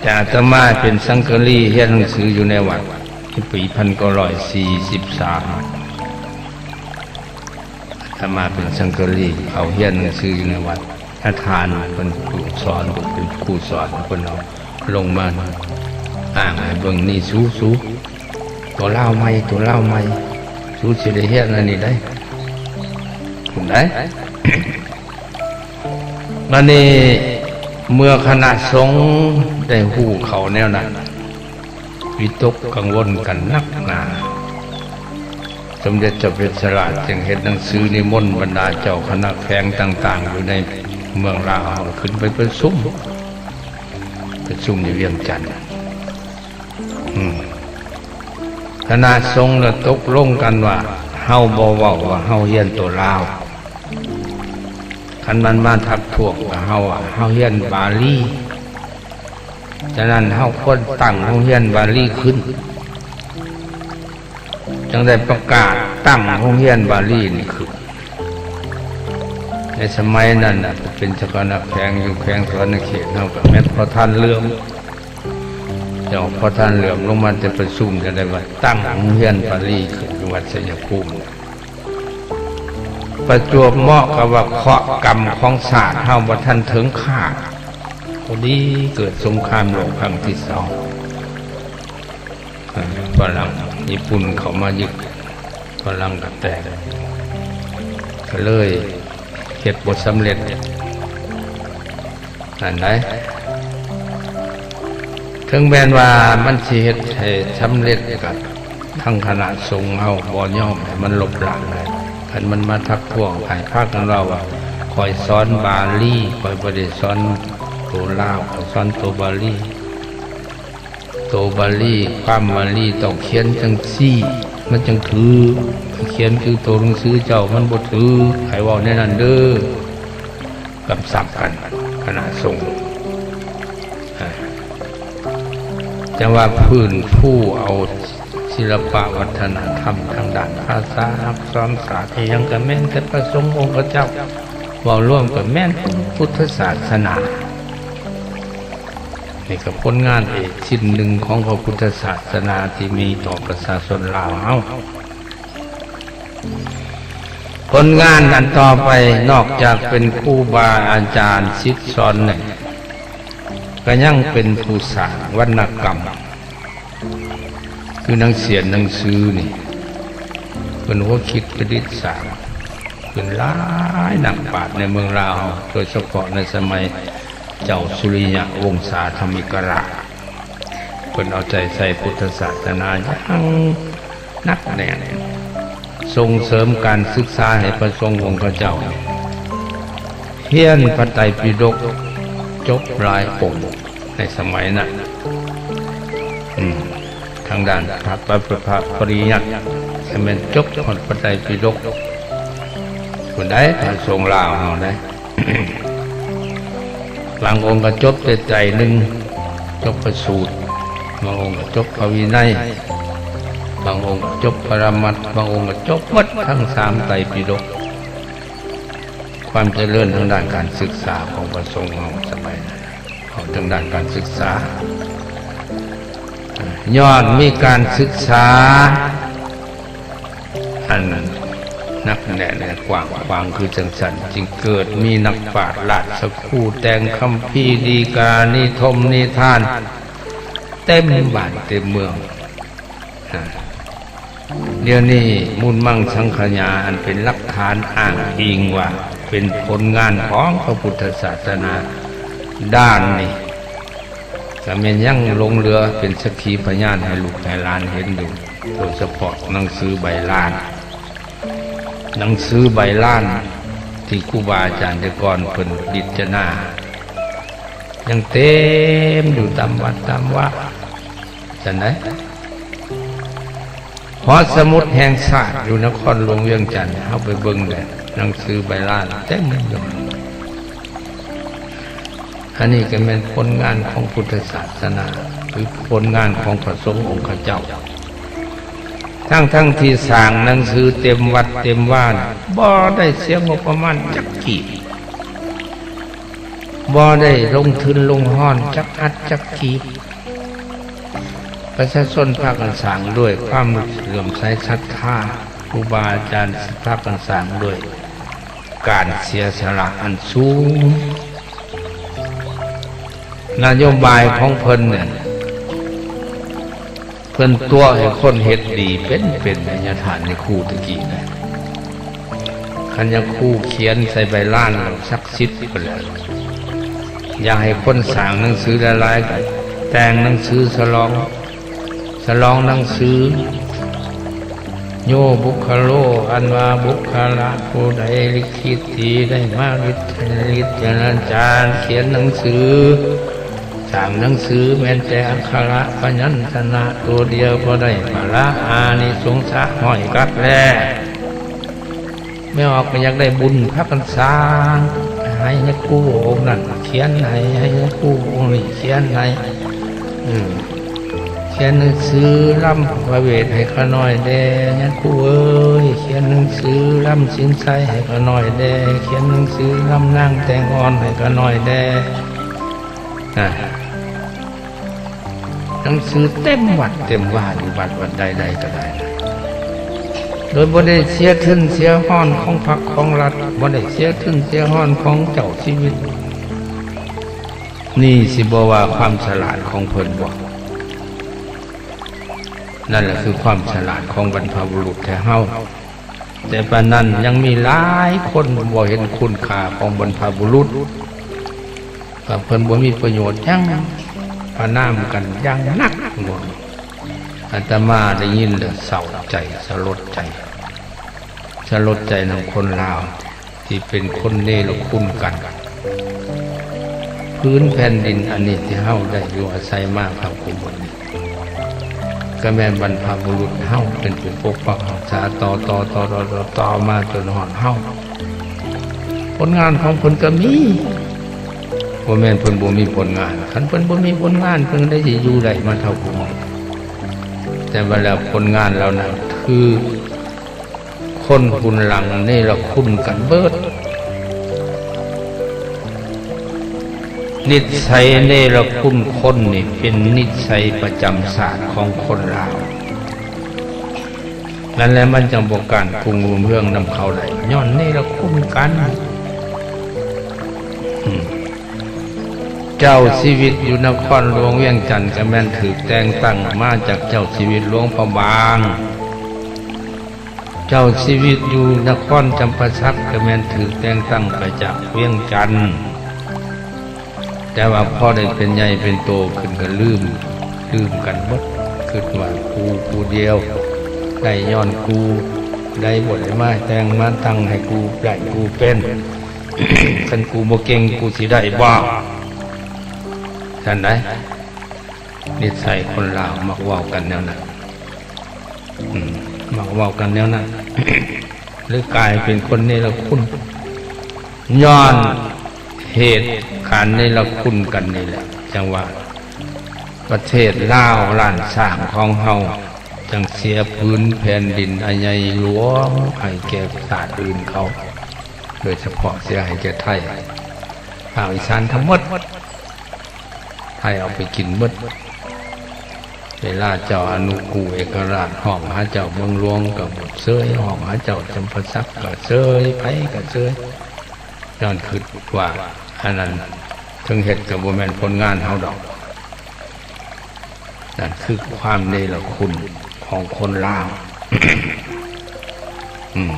ແຕ່ອາດຕະມາເປັນສັງກະລີ ຮຽນໜັງສືຢູ່ໃນວັດ ປີພັນເກົ້າຮ້ອຍສີ່ສິບສາມ ອາດຕະມາເປັນສັງກະລີ ເຂົ້າຮຽນໜັງສືຢູ່ໃນວັດ. ອາຈານເພິ່ນຜູ້ສອນ ເພິ່ນເປັນຄູສອນ ເພິ່ນເອົາລົງມາອ້າງໃຫ້ເບິ່ງ, ນີ້ ສູ ສູ ໂຕລາວໃໝ່ ໂຕລາວໃໝ່, ສູຊິໄດ້ຮຽນອັນນີ້ໄດ໋ ພຸ້ນໄດ໋. ບັດນີ້ເມື່ອຄະນະສົງໄດ້ຮູ້ເຂົ້າແນວນັ້ນ, ວິຕົກກັງວົນກັນໜັກໜາ. ສົມເດັດເຈົ້າເພັດຊະລາດຈຶ່ງເຮັດໜັງສືນິມົນບັນດາເຈົ້າຄະນະແຂວງຕ່າງໆ ຢູ່ໃນເມືອງລາວເຮົາຂຶ້ນໄປປະຊຸມ, ປະຊຸມຢູ່ວຽງຈັນ. ອືມ ຄະນະສົງລະຕົກລົງກັນວ່າ ເຮົາບໍ່ເວົ້າວ່າເຮົາຮຽນໂຕລາວ, ຄັນມັນມາທັກທ້ວງກັບເຮົາວ່າເຮົາຮຽນບາລີ. ສະນັ້ນເຮົາຄວນຕັ້ງໂຮງຮຽນບາລີຂຶ້ນ, ຈຶ່ງໄດ້ປະກາດຕັ້ງໂຮງຮຽນບາລີນີ້ຂຶ້ນ. ໃນສະໄໝນັ້ນນະ ເປັນເຈົ້າຄະນະແຂວງຢູ່ແຂວງສະຫວັນນະເຂດເຮົາ ກໍແມ່ນພໍ່ທ່ານເຫຼື້ອມ, ເຈົ້າພໍ່ທ່ານເຫຼື້ອມລົງມາແຕ່ປະຊຸມ ຈະໄດ້ວ່າຕັ້ງໂຮງຮຽນບາລີຂຶ້ນຢູ່ວັດໄຊຍະພູມ. ປະຈວບເໝາະກັບວ່າເຄາະກຳຂອງຊາດເຮົາບໍ່ທັນເຖິງຄາດ, ພໍດີເກີດສົງຄາມໂລກຄັ້ງທີສອງ, ຝຣັ່ງ ຍີ່ປຸ່ນເຂົ້າມາຍຶດ, ຝຣັ່ງກໍແຕກ, ກໍເລີຍເຮັດບໍ່ສຳເລັດ. ນັ້ນໃດ໋ ເຖິງແມ່ນວ່າມັນຊິເຮັດໃຫ້ສຳເລັດ ກໍທາງຄະນະສົງເຮົາບໍ່ຍອມໃຫ້ມັນລົບລ້າງໄດ້. ຄັນມັນມາທັກທ້ວງ ໃຫ້ພາກັນເວົ້າວ່າ ຂ້ອຍສອນບາລີ, ຂ້ອຍບໍ່ໄດ້ສອນໂຕລາວ, ຂ້ອຍສອນໂຕບາລີ. ໂຕບາລີ, ຄວາມບາລີຕ້ອງຂຽນຈັ່ງຊີ້ ມັນຈັ່ງຖືກ, ຂຽນຄືໂຕໜັງສືເຈົ້າມັນບໍ່ຖືກ, ໃຫ້ເວົ້າແນວນັ້ນເດີ້. ກຳຊັບກັນຄະນະສົງ ອາ ຈັ່ງວ່າຟື້ນຟູເອົາສິລະປະວັດທະນະທຳທາງດ້ານພາສາ ອັກສອນສາດ ອີ່ຫຍັງກະແມ່ນແຕ່ພະສົງອົງຄະເຈົ້າ, ເວົ້າລວມກະແມ່ນພຸດທະສາສະໜາ. ນີ້ກະຜົນງານອີກຊິ້ນໜຶ່ງຂອງພະພຸດທະສາສະໜາທີ່ມີຕໍ່ປະຊາຊົນລາວເຮົາ. ຜົນງານອັນຕໍ່ໄປ ນອກຈາກເປັນຄູບາອາຈານສິດສອນແລ້ວ ກະຍັງເປັນຜູ້ສ້າງວັນນະກຳ ຄືໜັງສຽນໜັງສືນີ້ ເພິ່ນຫົວຄິດປະດິດສ້າງຂຶ້ນຫຼາຍນັກປາດໃນເມືອງລາວເຮົາ ໂດຍສະເພາະໃນສະໄໝເຈົ້າສຸລິຍະວົງສາທຳມິກະລາດ. ເພິ່ນເອົາໃຈໃສ່ພຸດທະສາສະໜາຢ່າງໜັກແໜ້ນ, ສົ່ງເສີມການສຶກສາໃຫ້ພະສົງອົງຄະເຈົ້າ ຮຽນພະໄຕປິດົກຈົບຫຼາຍອົງໃນສະໄໝນັ້ນ. ອືມ ທາງດ້ານພະ ພະ ພະ ພະປະລິຍັດ ກະແມ່ນຈົບຮອດພະໄຕປິດົກພຸ້ນໃດ໋ ພະສົງລາວເຮົາໃດ໋. ບາງອົງກະຈົບແຕ່ໄຕຣະໜຶ່ງ ຈົບພະສູດ, ບາງອົງກະຈົບພະວິໄນ, ບາງອົງກະຈົບປະລະມັດ, ບາງອົງກະຈົບໝົດທັງສາມໄຕຣະປິດົກ. ຄວາມຈະເລີນທາງດ້ານການສຶກສາຂອງພະສົງເຮົາສະໄໝນັ້ນ ເວົ້າເຖິງດ້ານການສຶກສາ ຍ້ອນມີການສຶກສາ ອັນໜັກແໜ້ນ ແລະ ກວ້າງຂວາງຄືຈັ່ງຊັ້ນ, ຈຶ່ງເກີດມີນັກປາດລາຊະຄູ ແຕ່ງຄຳພີດີການິທົມນິທານ ເຕັມບ້ານເຕັມເມືອງ. ດຽວນີ້ມູນມັງສັງຂະຍາ ອັນເປັນຫຼັກຖານອ້າງອີງວ່າ ເປັນຜົນງານຂອງພະພຸດທະສາສະໜາ ດ້ານນີ້ ກະແມ່ນຍັງຫຼົງເຫຼືອເປັນສັກຂີພະຍານໃຫ້ລູກໃຫ້ຫຼານເຫັນຢູ່, ໂດຍສະເພາະໜັງສືໃບລານ. ໜັງສືໃບລານທີ່ຄູບາອາຈານແຕ່ກ່ອນເພິ່ນດິດຈະນາ ຍັງເຕັມຢູ່ຕາມວັດຕາມວາ ຊັ້ນໃດ. ຫໍສະໝຸດແຫ່ງຊາດຢູ່ນະຄອນຫຼວງວຽງຈັນ ເຮົາໄປເບິ່ງແຫຼະ ໜັງສືໃບລານເຕັມຢູ່. ອັນນີ້ກໍແມ່ນຜົນງານຂອງພຸດທະສາສະໜາ ຫຼື ຜົນງານຂອງພະສົງອົງຄະເຈົ້າ. ທັງໆທີ່ສ້າງໜັງສືເຕັມວັດເຕັມວາ ບໍ່ໄດ້ເສຍງົບປະມານຈັກກີບ, ບໍ່ໄດ້ລົງທຶນລົງຮອນຈັກອັດຈັກກີບ. ປະຊາຊົນພາກັນສ້າງດ້ວຍຄວາມເຫຼື້ອມໃສສັດທາ, ຄູບາອາຈານພາກັນສ້າງດ້ວຍການເສຍສະຫຼະອັນສູງ. ນະໂຍບາຍຂອງເພິ່ນນັ້ນ ເພິ່ນຕົວະໃຫ້ຄົນເຮັດດີເປັນໆ ໃຫ້ຍາທ່ານໃຫ້ຄູຕະກີ້ນະ. ຄັນຢາກຄູຂຽນໃສ່ໃບລານແລ້ວສັກສິດພຸ້ນແຫຼະ. ຢາກໃຫ້ຄົນສ້າງໜັງສືຫຼາຍໆ ກໍແຕ່ງໜັງສືສະຫຼອງ, ສະຫຼອງໜັງສື ໂຍບຸກຄະໂລ ອັນວ່າບຸກຄະລະຜູ້ໃດລິຂິດທີ່ໄດ້ມາວິຈາລະຈານຂຽນໜັງສື ສ້າງໜັງສືແມ່ນແຕ່ອັກຂະລະພະຍັນຊະນະໂຕດຽວກໍໄດ້ພະລະອານິສົງສະຮ້ອຍກັບແລ້ວ. ແມ່ອອກກໍຢາກໄດ້ບຸນ ພາກັນສ້າງໃຫ້ຍາຄູອົງນັ້ນຂຽນໃຫ້, ໃຫ້ຍາຄູອົງນີ້ຂຽນໃຫ້. ເອີ ຂຽນໜັງສືລຳພະເວດໃຫ້ຂ້ານ້ອຍແດ່ ຍາຄູເອີຍ, ຂຽນໜັງສືລຳສິນໄຊໃຫ້ຂ້ານ້ອຍແດ່, ຂຽນໜັງສືລຳນາງແຕ່ງອ່ອນໃຫ້ຂ້ານ້ອຍແດ່. ນະ ໜັງສືເຕັມວັດເຕັມວາ ຢູ່ວັດວັດໃດໆກໍໄດ້ ໂດຍບໍ່ໄດ້ເສຍທຶນເສຍຮອນຂອງພັກຂອງລັດ, ບໍ່ໄດ້ເສຍທຶນເສຍຮອນຂອງເຈົ້າຊີວິດ. ນີ້ຊິບໍ່ວ່າຄວາມສະຫຼາດຂອງເພິ່ນບໍ່? ນັ້ນແຫຼະຄືຄວາມສະຫຼາດຂອງບັນພະບຸລຸດແທ້ເຮົາ. ແຕ່ປານນັ້ນຍັງມີຫຼາຍຄົນບໍ່ເຫັນຄຸນຄ່າຂອງບັນພະບຸລຸດ, ວ່າເພິ່ນບໍ່ມີປະໂຫຍດຫຍັງ, ປະນາມກັນຢ່າງໜັກໜ່ວງ. ອາດຕະມາໄດ້ຍິນແລ້ວເສົ້າໃຈ, ສະຫຼົດໃຈ, ສະຫຼົດໃຈນຳຄົນລາວ ທີ່ເປັນຄົນເນລະຄຸນກັນ. ພື້ນແຜ່ນດິນອັນນີ້ທີ່ເຮົາໄດ້ຢູ່ອາໄສມາເທົ່າຄູ່ມື້ນີ້ ກໍແມ່ນບັນພະບຸລຸດເຮົາເປັນຜູ້ປົກປັກຮັກສາຕໍ່ໆໆໆຕໍ່ມາຈົນຮອດເຮົາ. ຜົນງານຂອງເພິ່ນກໍມີ, ບໍ່ແມ່ນເພິ່ນບໍ່ມີຜົນງານ. ຄັນເພິ່ນບໍ່ມີຜົນງານ ເພິ່ນກໍໄດ້ຊິຢູ່ໄດ້ມາເທົ່າຜູ້ນີ້. ແຕ່ວ່າແລ້ວຜົນງານເຫຼົ່ານັ້ນຖືກ ຄົນຮຸນຫຼັງເນລະຄຸນກັນເບີດ. ນິດໄສເນລະຄຸນຄົນນີ້ເປັນນິດໄສປະຈຳຊາດຂອງຄົນລາວ. ນັ້ນແຫຼະ ມັນຈັ່ງບໍ່ກ້ານກຸງຮຸ່ງເຮືອງນຳເຂົາໄດ້ ຍ້ອນເນລະຄຸນກັນ. ເຈົ້າຊີວິດຢູ່ນະຄອນຫຼວງວຽງຈັນ ກໍແມ່ນຖືກແຕ່ງຕັ້ງມາຈາກເຈົ້າຊີວິດຫຼວງພະບາງ. ເຈົ້າຊີວິດຢູ່ນະຄອນຈຳປາສັກ ກໍແມ່ນຖືກແຕ່ງຕັ້ງໄປຈາກວຽງຈັນ. ແຕ່ວ່າພໍໄດ້ເປັນໃຫຍ່ເປັນໂຕຂຶ້ນກໍລືມ, ລືມກັນໝົດ, ຄິດວ່າກູຜູ້ດຽວໄດ້ຍ້ອນກູ, ໃດບໍ່ໄດ້ມາແຕ່ງມາຕັ້ງໃຫ້ກູໄດ້ກູເປັນ. ຄັນກູບໍ່ເກັ່ງ ກູຊິໄດ້ບໍ່? ຊັ້ນໃດ. ນິໄສຄົນລາວມັກເວົ້າກັນແນວນັ້ນ. ອືມ ມັກເວົ້າກັນແນວນັ້ນ ຫຼືກາຍເປັນຄົນເນລະຄຸນ. ຍ້ອນເຫດການເນລະຄຸນກັນນີ້ແຫຼະ ຈັ່ງວ່າປະເທດລາວລ້ານຊ້າງຂອງເຮົາ ຈັ່ງເສຍຜືນແຜ່ນດິນອັນໃຫຍ່ຫຼວງໃຫ້ແກ່ຊາດອື່ນເຂົາ, ໂດຍສະເພາະເສຍໃຫ້ແກ່ໄທ, ພາກອີສານທັງໝົດ. ໄທເອົາໄປກິນໝົດ. ເວລາເຈົ້າອະນຸກູເອກະລາດຮ້ອງຫາເຈົ້າເມືອງຫຼວງກໍເຊີຍ, ຮ້ອງຫາເຈົ້າຈຳປາສັກກໍເຊີຍ, ໃຜກໍເຊີຍ, ຍ້ອນຄິດວ່າອັນນັ້ນເຖິງເຮັດກໍບໍ່ແມ່ນຜົນງານເຮົາດອກ. ນັ້ນຄືຄວາມເນລະຄຸນຂອງຄົນລາວ. ອືມ.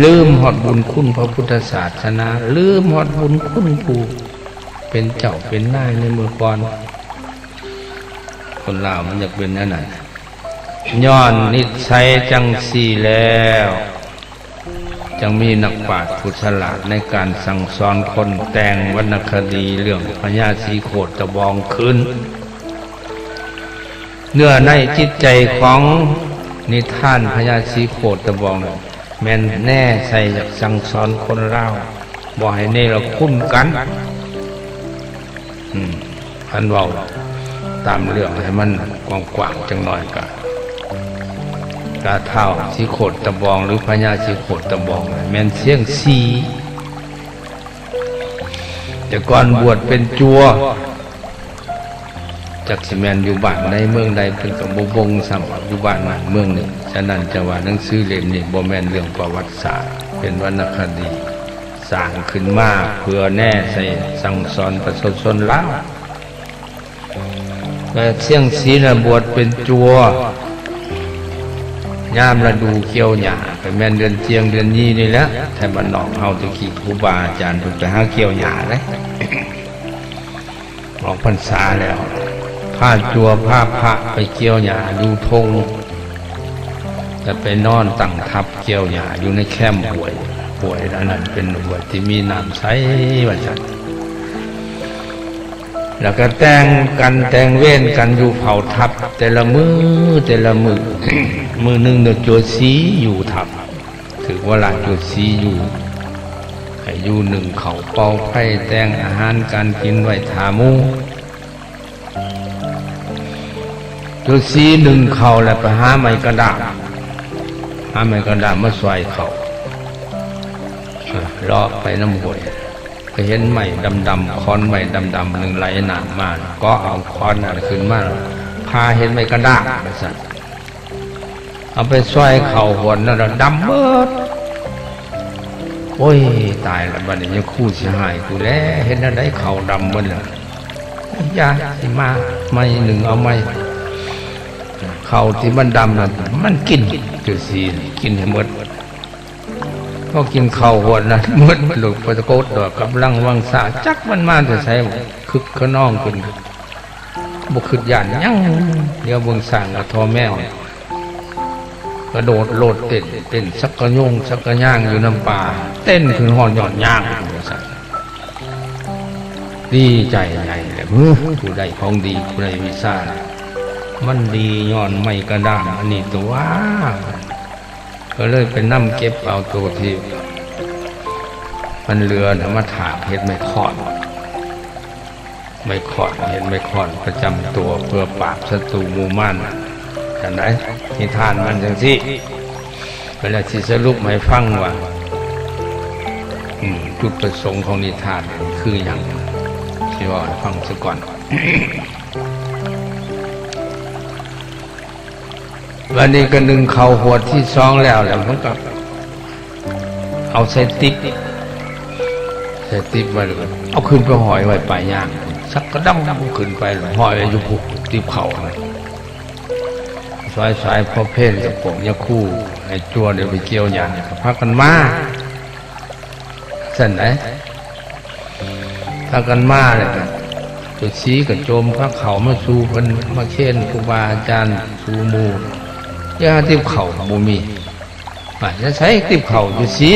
ລືມຮອດບຸນຄຸນພະພຸດທະສາສະໜາ, ລືມຮອດບຸນຄຸນຜູ້ເປັນເຈົ້າເປັນນາຍໃນເມື່ອກ່ອນ. ຄົນລາວມັນຢາກເປັນແນວນັ້ນ. ຍ້ອນນິໄສຈັ່ງຊີ້ແລ້ວ, ຈັ່ງມີນັກປາດຜູ້ສະຫຼາດໃນການສັ່ງສອນຄົນ, ແຕ່ງວັນນະຄະດີເລື່ອງພະຍາສີໂຄດຕະບອງຂຶ້ນ. ເນື້ອໃນຈິດໃຈຂອງນິທານພະຍາສີໂຄດຕະບອງນັ້ນ ແມ່ນແນໃສ່ຢາກສັ່ງສອນຄົນລາວ ບໍ່ໃຫ້ເນລະຄຸນກັນ. ອືມ ຄັນເວົ້າຕາມເລື່ອງໃຫ້ມັນກວ້າງໆຈັກໜ້ອຍ ກະ ກະທ້າວສີໂຄດຕະບອງ ຫຼື ພະຍາສີໂຄດຕະບອງ ແມ່ນຊຽງສີ. ແຕ່ກ່ອນບວດເປັນຈົວ ຈັກຊິແມ່ນຢູ່ບ້ານໃດເມືອງໃດ ເພິ່ນກໍບໍ່ບົ່ງຊ້ຳ ຢູ່ບ້ານນັ້ນເມືອງນີ້. ສະນັ້ນ ຈະວ່າໜັງສືເຫຼັ້ມນີ້ບໍ່ແມ່ນເລື່ອງປະຫວັດສາດ, ເປັນວັນນະຄະດີ ສ້າງຂຶ້ນມາເພື່ອແນໃສ່ສັ່ງສອນປະຊາຊົນລາວ. ແລະ ຊຽງສີນະບວດເປັນຈົວ ຍາມລະດູກ່ຽວຫຍ້າ ກໍແມ່ນເດືອນຈຽງເດືອນຍີ່ນີ້ແຫຼະ. ແຖວບ້ານນອກເຮົາແຕ່ກີ້ ຄູບາອາຈານເພິ່ນໄປຫາກ່ຽວຫຍ້າເດ້. ອອກພັນສາແລ້ວ ພາຈົວພາພະໄປກ່ຽວຫຍ້າຢູ່ທົ່ງ ແລະ ໄປນອນຕັ້ງທັບກ່ຽວຫຍ້າຢູ່ໃນແຄມຫ້ວຍ. ຫ້ວຍອັນນັ້ນເປັນຫ້ວຍທີ່ມີນ້ຳໃສວ່າຊັ້ນ. ແລ້ວກໍແຕ່ງກັນແຕ່ງເວນກັນຢູ່ເຝົ້າທັບແຕ່ລະມື້ ແຕ່ລະມື້. ມື້ໜຶ່ງໂຕຈົວສີຢູ່ທັບ ຖືກວ່າລາໂຕສີຢູ່ ໃຫ້ຢູ່ໜຶ້ງເຂົ້າເປົ່າໄຟ ແຕ່ງອາຫານການກິນໄວ້ຖ້າໝູ່. ໂຕສີໜຶ້ງເຂົ້າແລ້ວໄປຫາໄມ້ກະດ້າມ ຫາໄມ້ກະດ້າມມາຊ່ອຍເຂົ້າ. ເລາະໄປນຳຫ້ວຍ ໄປເຫັນໄມ້ດຳໆ ຂອນໄມ້ດຳໆ ໜຶ່ງໄຫຼນ້ຳມາ ເກາະເອົາຂອນນັ້ນຂຶ້ນມາ ຜ່າເຮັດໄມ້ກະດ້າມວ່າຊັ້ນ. ເອົາໄປຊ່ອຍເຂົ້າຫວນນັ້ນລະດຳເບິດ. ໂອ້ຍ ຕາຍລະ ບັດນີ້ຍາຄູຊິຮ້າຍກູແຫຼະ ເຮັດແນວໃດເຂົ້າດຳເບິດລະ. ຢ່າ ຊິມາໃໝ່ ໜຶ້ງເອົາໃໝ່. ເຂົ້າທີ່ມັນດຳນັ້ນ ມັນກິນຈຸດສີ ກິນໃຫ້ໝົດ. ພໍກິນເຂົ້າຫວນນັ້ນໝົດ ປະກົດດອກກຳລັງວັງຊາ ຈັກມັນມາແຕ່ໃສ ຄຶກຂະນອງຂຶ້ນ ບໍ່ຄຶດຢ້ານຫຍັງ. ດຽວເບິ່ງຊ້າງກັບທໍ່ແມວ ກະໂດດໂລດເຕັ້ນ ເຕັ້ນສັກກະໂຍງສັກກະຍາງຢູ່ນຳປ່າ ເຕັ້ນຂຶ້ນຮອດຍອດຍາງວ່າຊັ້ນ. ດີໃຈໃຫຍ່ແລ້ວ ເອີ ຜູ້ໄດ້ຂອງດີ ຜູ້ໄດ້ວິຊາ ມັນດີຍ້ອນໄມ້ກະດ້າມອັນນີ້ຕົວະ. ກໍເລີຍໄປນຳເກັບເອົາໂຕທີ່ມັນເຫຼືອນະ ມາຖາກເຮັດໄມ້ຄ້ອນ ໄມ້ຄ້ອນ ເຮັດໄມ້ຄ້ອນປະຈຳຕົວ ເພື່ອປາບສັດຕູໝູ່ມານ. ຈັ່ງໃດ ນິທານມັນຈັ່ງຊີ້ ເວລາຊິສະຫຼຸບໃຫ້ຟັງວ່າ ອືມ ຈຸດປະສົງຂອງນິທານຄືຫຍັງ ຊິເວົ້າໃຫ້ຟັງຊະກ່ອນ. ບັດນີ້ກໍໜຶ້ງເຂົ້າຫວດທີສອງແລ້ວ ແລ້ວມັນກໍເອົາໃສ່ຕິບ ໃສ່ຕິບໄວ້ ແລ້ວກໍເອົາຂຶ້ນໄປຫ້ອຍໄວ້ປາຍຍາງ ສັກກະດຳຂຶ້ນໄປ ຫ້ອຍໄວ້ຢູ່ພູຕິບເຂົ້າ. ສາຍໆ ພໍເພນກັບພວກຍາຄູ ໃຫ້ຈົວໄດ້ໄປກ່ຽວຫຍ້າ ກໍພາກັນມາ. ຊັ້ນໃດ ພາກັນມາແລ້ວກໍ ໂຕສີກໍໂຈມພາເຂົ້າມາສູ່ເພິ່ນ ມາເຄນຄູບາອາຈານສູ່ໝູ່. ຢາຕິບເຂົ້າບໍ່ມີ. ມາຈາກໃສຕິບເຂົ້າໂຕສີ?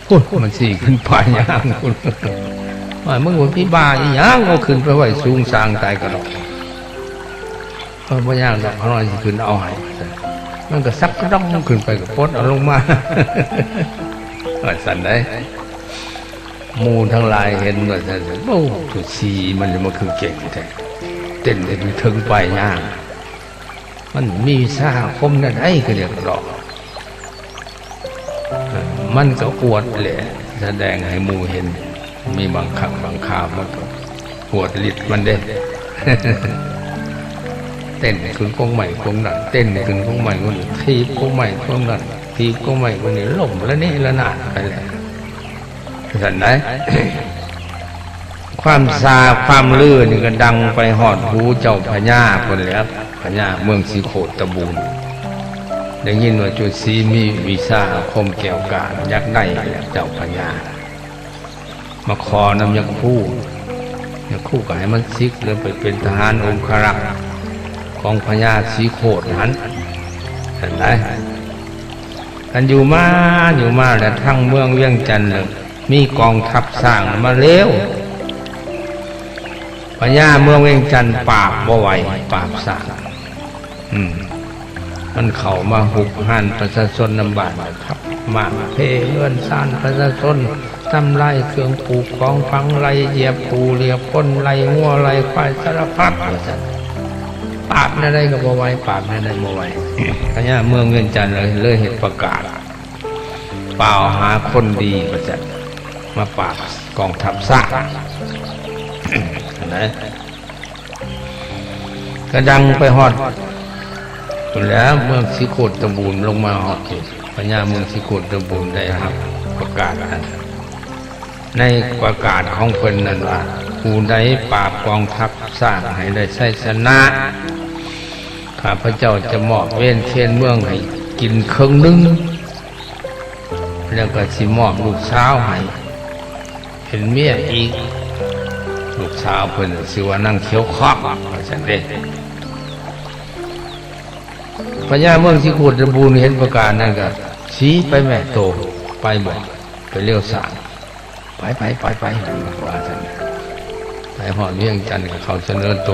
ພຸ້ນ ມັນສີຂຶ້ນປ່າຍາງພຸ້ນ. ວ່າ ມຶງບໍ່ມີບ້າອີຫຍັງ ເອົາຂຶ້ນໄປໄວ້ສູງສ້າງຕາຍກະດອກ. ເອີ ບໍ່ຍາກດອກ ຂ້ານ້ອຍຊິຂຶ້ນເອົາໃຫ້. ມັນກໍສັກກະດອງຂຶ້ນໄປ ກໍປົດເອົາລົງມາ ວ່າຊັ້ນໃດ. ໝູ່ທັງຫຼາຍເຫັນວ່າຊັ້ນ ໂອ້ ໂຕສີມັນມາຄືເກັ່ງແທ້ ເຕັ້ນໄດ້ເຖິງປາຍຍາງ ມັນມີວິຊາອາຄົມແນວໃດກໍຢາກລອງ. ມັນກໍອວດແຫຼະ ສະແດງໃຫ້ໝູ່ເຫັນ. ມີບາງຄັ້ງບາງຄາວ ມັນກໍອວດລິດມັນເດ້. ເຕັ້ນຂຶ້ນກົງໄມ້ກົງນັ້ນ ເຕັ້ນຂຶ້ນກົງໄມ້ກົງນີ້ ຖີບກົງໄມ້ກົງນັ້ນ ຖີບກົງໄມ້ກົງນີ້ ລົ້ມລະເນລະນາດໄປແລ້ວ ຊັ້ນໃດ໋. ຄວາມຊ່າຄວາມລືນີ້ກໍດັງໄປຮອດຫູເຈົ້າພະຍາພຸ້ນແຫຼະ ພະຍາເມືອງສີໂຄດຕະບູນ ໄດ້ຍິນວ່າຈຸດສີມີວິຊາອາຄົມແກ້ວກ້າ ຢາກໄດ້ແຫຼະເຈົ້າພະຍາ ມາຂໍນຳຍາຄູ ຍາຄູກໍໃຫ້ມັນສິກ ແລ້ວໄປເປັນທະຫານອົງຄະລັກຂອງພະຍາສີໂຄດຫັ້ນ ຫັ້ນໃດ໋. ອັນຢູ່ມາ ຢູ່ມາແລ້ວ ທາງເມືອງວຽງຈັນ ມີກອງທັບຊ້າງມາເລວ ພະຍາເມືອງວຽງຈັນປາບບໍ່ໄຫວ ປາບຊ້າງ ອືມ ມັນເຂົ້າມາຮຸກຮານປະຊາຊົນນຳບ້ານ ທັບມ້າງເພເຮືອນຊານປະຊາຊົນ ທຳລາຍເຄື່ອງປູກຂອງຝັງ ໄລ່ຢຽບປູຢຽບຄົນ ໄລ່ງົວໄລ່ຄວາຍ ສາລະພັດວ່າຊັ້ນ ປາບແນວໃດກໍບໍ່ໄຫວ ປາບແນວໃດບໍ່ໄຫວ. ພະຍາເມືອງວຽງຈັນເລີຍ ເລີຍເຮັດປະກາດ ກ່າວຫາຄົນດີວ່າຊັ້ນ ມາປາບກອງທັບຊ້າງ ຫັ້ນນະ ກະດັງໄປຮອດພຸ້ນແຫຼະ ເມືອງສີໂຄດຕະບູນ ລົງມາຮອດພີ້ ພະຍາເມືອງສີໂຄດຕະບູນໄດ້ຮັບປະກາດນັ້ນ ໃນປະກາດຂອງເພິ່ນນັ້ນວ່າ ຜູ້ໃດປາບກອງທັບຊ້າງໃຫ້ໄດ້ໄຊຊະນະ ຂ້າພະເຈົ້າຈະມອບເວນເຄນເມືອງໃຫ້ກິນເຄິ່ງໜຶ່ງ ແລ້ວກໍຊິມອບລູກສາວໃຫ້ເປັນເມຍອີກ ລູກສາວເພິ່ນຊື່ວ່ານາງຂຽວຄອກ ວ່າຊັ້ນເດ້. ພະຍາເມືອງສີໂຄດຕະບູນເຫັນປະກາດນັ້ນກໍ ສີໄປແມ່ໂຕ ໄປບໍ່ ໄປເລວຊ້າງ ໄປ ໄປ ໄປ ໄປ ວ່າຊັ້ນ. ໄປຮອດວຽງຈັນກໍເຂົ້າສະເໜີໂຕ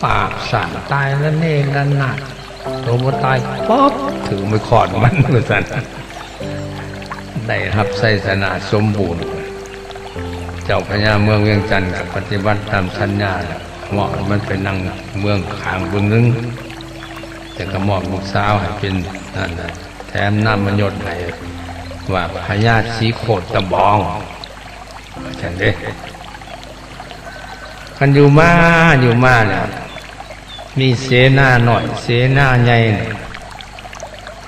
ປາບຊ້າງຕາຍລະເນລະນາດ ໂຕບໍ່ຕາຍປັອບ ຖືໄມ້ຄ້ອນມັນວ່າຊັ້ນ ໄດ້ຮັບໄຊຊະນະສົມບູນ. ເຈົ້າພະຍາເມືອງວຽງຈັນກໍປະຕິບັດຕາມສັນຍາ ມອບໃຫ້ມັນໄປນັ່ງເມືອງຂ້າງເບື້ອງໜຶ່ງ ແລ້ວກໍມອບລູກສາວໃຫ້ເປັນນັ້ນນະ ແຖມນາມມະຍົດໃຫ້ວ່າພະຍາສີໂຄດຕະບອງ ວ່າຊັ້ນເດ້. ຄັນຢູ່ມາ ຢູ່ມາແລ້ວ ມີເສນານ້ອຍເສນາໃຫຍ່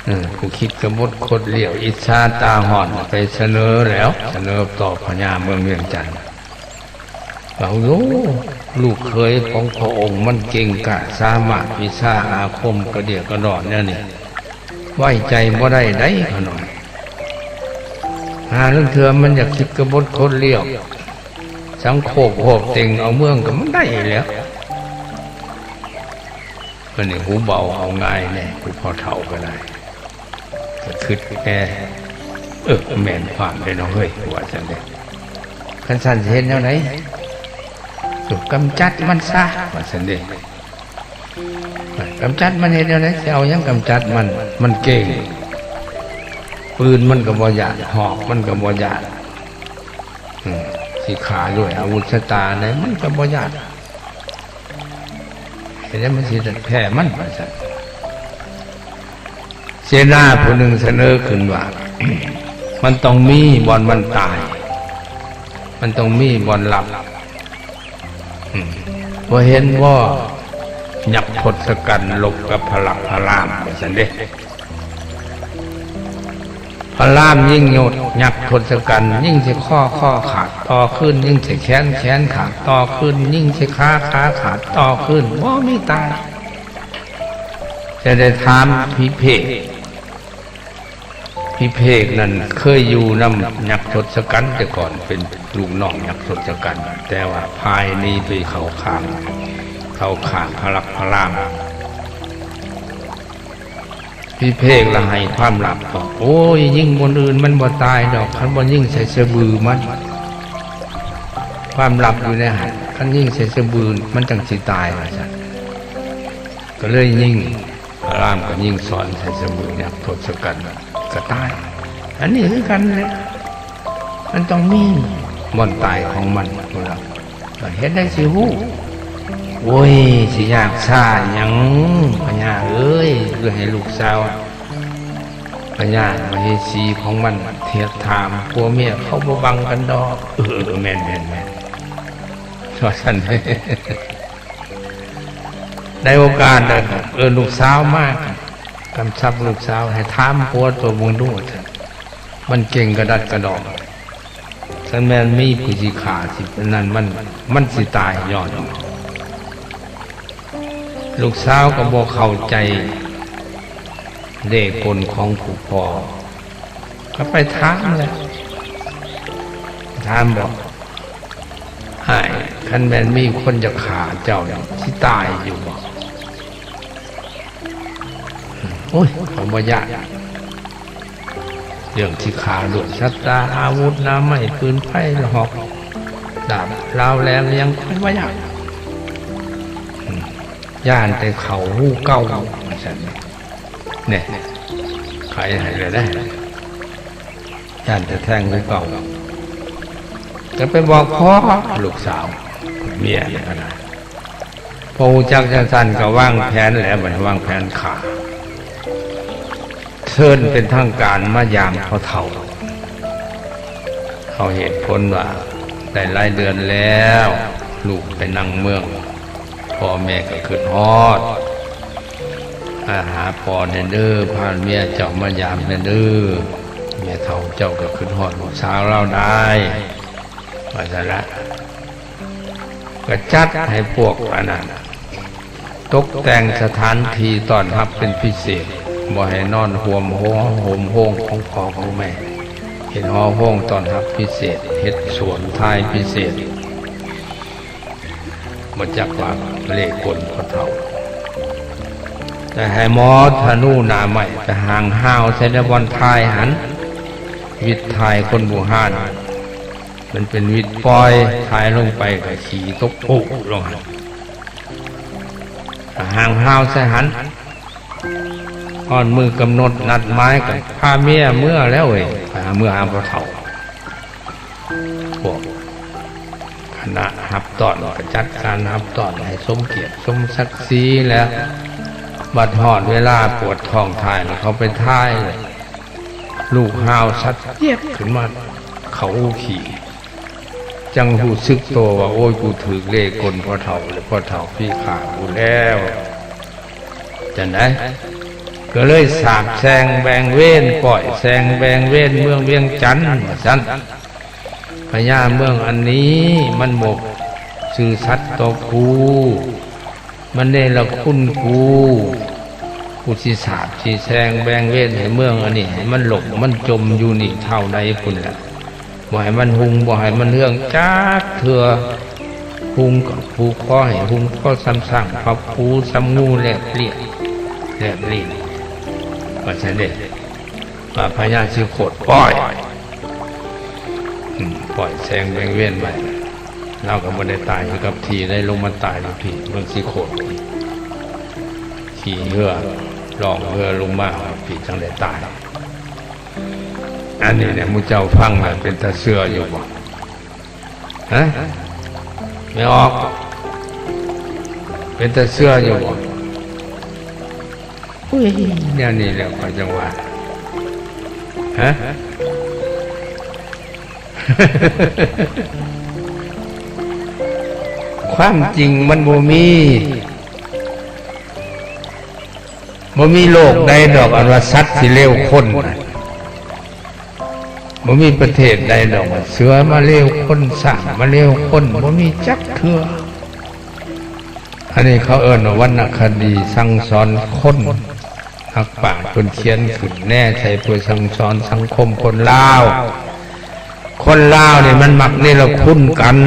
ເອີ ຜູ້ຄິດກະບົດຄົດລ້ຽວ ອິດສາຕາຮ້ອນ ໄປສະເໜີແລ້ວ ສະເໜີຕໍ່ພະຍາເມືອງວຽງຈັນ ວ່າ ໂອ້ ລູກເຂີຍຂອງພະອົງມັນເກັ່ງກ້າ ສາມາດວິຊາອາຄົມກະເດຍກະດອນແນວນີ້ ໄວ້ໃຈບໍ່ໄດ້ໃດຂະນ້ອຍ ຫາລາງເທື່ອມັນຢາກຄິດກະບົດຄົດລ້ຽວ ສັງໂຄບໂຫບເຕັງເອົາເມືອງກໍມັນໄດ້ແລ້ວ. ເພິ່ນນີ້ຫູເບົາເອົາງ່າຍແດ່ ຜູ້ພໍ່ເຖົ້າກໍໄດ້ ກໍຄິດແດ່ ເອີ ແມ່ນຄວາມເດ້ເນາະເຮີ້ຍ ວ່າຊັ້ນເດ້. ຄັນຊັ້ນຊິເຮັດແນວໃດ? ກຳຈັດມັນຊະ ວ່າຊັ້ນເດ້. ກຳຈັດມັນເຮັດແນວໃດ? ຊິເອົາຫຍັງກຳຈັດມັນ? ມັນເກັ່ງ ປືນມັນກໍບໍ່ຢ້ານ ຫອກມັນກໍບໍ່ຢ້ານ ອືມ ຊິຂ້າດ້ວຍອາວຸດຊະຕາໃດມັນກໍບໍ່ຢ້ານ ເຮັດໃດມັນຊິແພ້ມັນ ວ່າຊັ້ນ. ເສນາຜູ້ໜຶ່ງສະເໜີຂຶ້ນວ່າ ມັນຕ້ອງມີບ່ອນມັນຕາຍ ມັນຕ້ອງມີບ່ອນລັບ ອືມ ບໍ່ເຫັນບໍ່ ຍັກທົດສະກັນລົບກັບພະລັກພະລາມ ວ່າຊັ້ນເດ້. ພະລາມຍິງໂຍດ ຍັກທົດສະກັນຍິງໃສ່ຄໍ ຄໍຂາດຕໍ່ຄືນ ຍິງໃສ່ແຂນ ແຂນຂາດຕໍ່ຄືນ ຍິງໃສ່ຂາ ຂາຂາດຕໍ່ຄືນ ບໍ່ມີຕາຍ. ຈະໄດ້ຖາມພິເພກ ພິເພກນັ້ນເຄີຍຢູ່ນຳຍັກທົດສະກັນ ແຕ່ກ່ອນເປັນລູກນ້ອງຍັກທົດສະກັນ ແຕ່ວ່າພາຍໜີໄປເຂົ້າຂ້າງ ເຂົ້າຂ້າງພະລັກພະລາມ. ພິເພກລະໃຫ້ຄວາມລັບວ່າ ໂອ້ຍ ຍິງບ່ອນອື່ນມັນບໍ່ຕາຍດອກ ຄັນບໍ່ຍິງໃສ່ສະບືມັນ ຄວາມລັບຢູ່ໃນຫັ້ນ ຄັນຍິງໃສ່ສະບືມັນຈັ່ງຊິຕາຍ ວ່າຊັ້ນ ກໍເລີຍຍິງ ພະລາມກໍຍິງສອນໃສ່ສະບືຍັກທົດສະກັນກໍຕາຍ. ອັນນີ້ຄືກັນແຫຼະ ມັນຕ້ອງມີບ່ອນຕາຍຂອງມັນ ເພິ່ນວ່າ ເຮັດໃດຊິຮູ້? ໂອ້ຍ ຊິຍາກຊ້າຫຍັງ ພະຍາເອີຍ ຄືໃຫ້ລູກສາວພະຍາມະເຫສີຂອງມັນຖາມ ຜົວເມຍເຂົາບໍ່ບັງກັນດອກ. ເອີ ແມ່ນໆໆ ວ່າຊັ້ນ. ໃນໂອກາດນັ້ນ ເອີ້ນລູກສາວມາ ກຳຊັບລູກສາວໃຫ້ຖາມຜົວໂຕເບິ່ງດູ ວ່າຊັ້ນ ມັນເກັ່ງກະດັດກະດໍ້. ຄັນແມ່ນມີຜູ້ຊິຂ້າຊິອັນນັ້ນ ມັນ ມັນຊິຕາຍຍ້ອນ. ລູກສາວກໍບໍ່ເຂົ້າໃຈເລ່ກົນຂອງຜູ້ພໍ່ ກໍໄປຖາມແຫຼະ. ຖາມບອກ ອ້າຍ, ຄັນແມ່ນມີຄົນຈະຂ້າເຈົ້ານີ້ ຊິຕາຍຢູ່ບໍ່? ໂອ້ຍ, ຂ້ອຍບໍ່ຢ້ານ. ເລື່ອງຊິຂ້າດ້ວຍສັດຕາ, ອາວຸດ, ໜ້າໄມ້, ປືນໄຟ, ຫອກ, ດາບ, ລາວແຫຼມ ຫຍັງ ຂ້ອຍບໍ່ຢ້ານ. ຢ້ານແຕ່ເຂົ້າຮູເກົ່າ ວ່າຊັ້ນ. ແນ່ ໄຂໃຫ້ແລ້ວເດ້. ຢ້ານແຕ່ແທງຄືເກົ່າ. ຈະໄປບອກພໍ່ລູກສາວ ເມຍນີ້ກໍໄດ້. ພໍຮູ້ຈັກຈັ່ງຊັ້ນກໍວາງແຜນແຫຼະ, ບັດນີ້ວາງແຜນຂ້າ. ເຊີນເປັນທາງການມາຢາມພໍ່ເຖົ້າ. ເອົາເຫດຜົນວ່າ ໄດ້ຫຼາຍເດືອນແລ້ວ ລູກໄປນັ່ງເມືອງ. ພໍ່ແມ່ກໍຄິດຮອດ ມາຫາພໍ່ແດ່ເດີ້, ພາເມຍເຈົ້າມາຢາມແດ່ເດີ້, ແມ່ເຖົ້າເຈົ້າກໍຄິດຮອດລູກສາວລາວໄດ໋ ວ່າຊັ້ນລະ. ກໍຈັດໃຫ້ພວກອັນນັ້ນ ຕົກແຕ່ງສະຖານທີ່ຕ້ອນຮັບເປັນພິເສດ, ບໍ່ໃຫ້ນອນຮ່ວມຫົວໂຮມໂຮງຂອງພໍ່ຂອງແມ່, ເຮັດຫໍໂຮງຕ້ອນຮັບພິເສດ, ເຮັດສວນທາຍພິເສດ. ບໍ່ຈັກວ່າເລ່ກົນພໍ່ເຖົ້າ. ແຕ່ໃຫ້ໝໍທະນູໜ້າໄມ້ໄປຫາງຮາວໃສ່ໃນບ່ອນຖ່າຍຫັ້ນ, ວິດຖ່າຍຄົນບູຮານ, ມັນເປັນວິດປ່ອຍ, ຖ່າຍລົງໄປກໍຂີ້ຕົກປຸລົງຫັ້ນ. ຫາງຮາວໃສ່ຫັ້ນ, ຮອດມື້ກຳນົດນັດໝາຍກໍພາເມຍເມືອແລ້ວເວີຍ, ພາເມືອຫາພໍ່ເຖົ້າ. ພວກຄະນະຮັບຕ້ອນກໍຈັດການຮັບຕ້ອນໃຫ້ສົມກຽດສົມສັກສີແລ້ວ. ບັດຮອດເວລາປວດທ້ອງຖ່າຍ ແລ້ວເຂົ້າໄປຖ່າຍ, ລູກຮາວສັດຈຽບຂຶ້ນມາເຂົ້າອູ່ຂີ້, ຈັ່ງຮູ້ສຶກໂຕວ່າ ໂອ້ຍ, ກູຖືກເລ່ກົນພໍ່ເຖົ້າ ແລະ ພໍ່ເຖົ້າຜີຂ້າກູແລ້ວ. ຈັ່ງໃດ ກໍເລີຍສາບແຊ່ງແບ່ງເວນ, ປ້ອຍແຊ່ງແບ່ງເວນເມືອງວຽງຈັນ ວ່າຊັ້ນ. ພະຍາເມືອງອັນນີ້ ມັນບໍ່ຊື່ສັດຕໍ່ກູ, ມັນເນລະຄຸນກູ. ກູຊິສາບຊິແຊ່ງແບ່ງເວນໃຫ້ເມືອງອັນນີ້ ໃຫ້ມັນລົ້ມມັນຈົມຢູ່ນີ້ເທົ່າໃດພຸ້ນແຫຼະ. ບໍ່ໃຫ້ມັນຮຸ່ງ, ບໍ່ໃຫ້ມັນເຮືອງຈັກເທື່ອ. ຮຸ່ງກໍກູຂໍໃຫ້ຮຸ່ງພໍສ່ຳສ້າງພະພູສ່ຳງູແລບລ້ຽນ, ແລບລີ້ນ ວ່າຊັ້ນເດ້. ວ່າພະຍາຊິໂຄດປ້ອຍ, ອືມ, ປ້ອຍແຊ່ງແບ່ງເວນໄວ້. ລາວກໍບໍ່ໄດ້ຕາຍຢູ່ກັບທີ່ໃດ, ລົງມາຕາຍຢູ່ພີ້ ເມືອງຊິໂຄດ, ຂີ່ເຮືອລ່ອງເຮືອລົງມາພີ້ ຈັ່ງໄດ້ຕາຍ. ອັນນີ້ແຫຼະ ໝູ່ເຈົ້າຟັງແລ້ວເປັນຕາເຊື່ອຢູ່ບໍ່? ຮະ? ແມ່ອອກ, ເປັນຕາເຊື່ອຢູ່ບໍ່? ອຸ້ຍ, ແນວນີ້ແຫຼະຂ້ອຍຈັ່ງວ່າ. ຮະ? ຄວາມຈິງມັນບໍ່ມີ. ບໍ່ມີໂລກໃດດອກ ອັນວ່າສັດຊິເລວຄົນນະ. ບໍ່ມີປະເທດໃດດອກວ່າເສືອມາເລວຄົນ, ຊ້າງມາເລວຄົນ, ບໍ່ມີຈັກເທື່ອ. ອັນນີ້ເຂົາເອີ້ນວ່າວັນນະຄະດີສັ່ງສອນຄົນ. ນັກປາດເພິ່ນຂຽນຂຶ້ນແນໃສ່ເພື່ອສັ່ງສອນສັງຄົມຄົນລາວ. ຄົນລາວນີ້ມັນມັກເນລະຄຸນກັນ.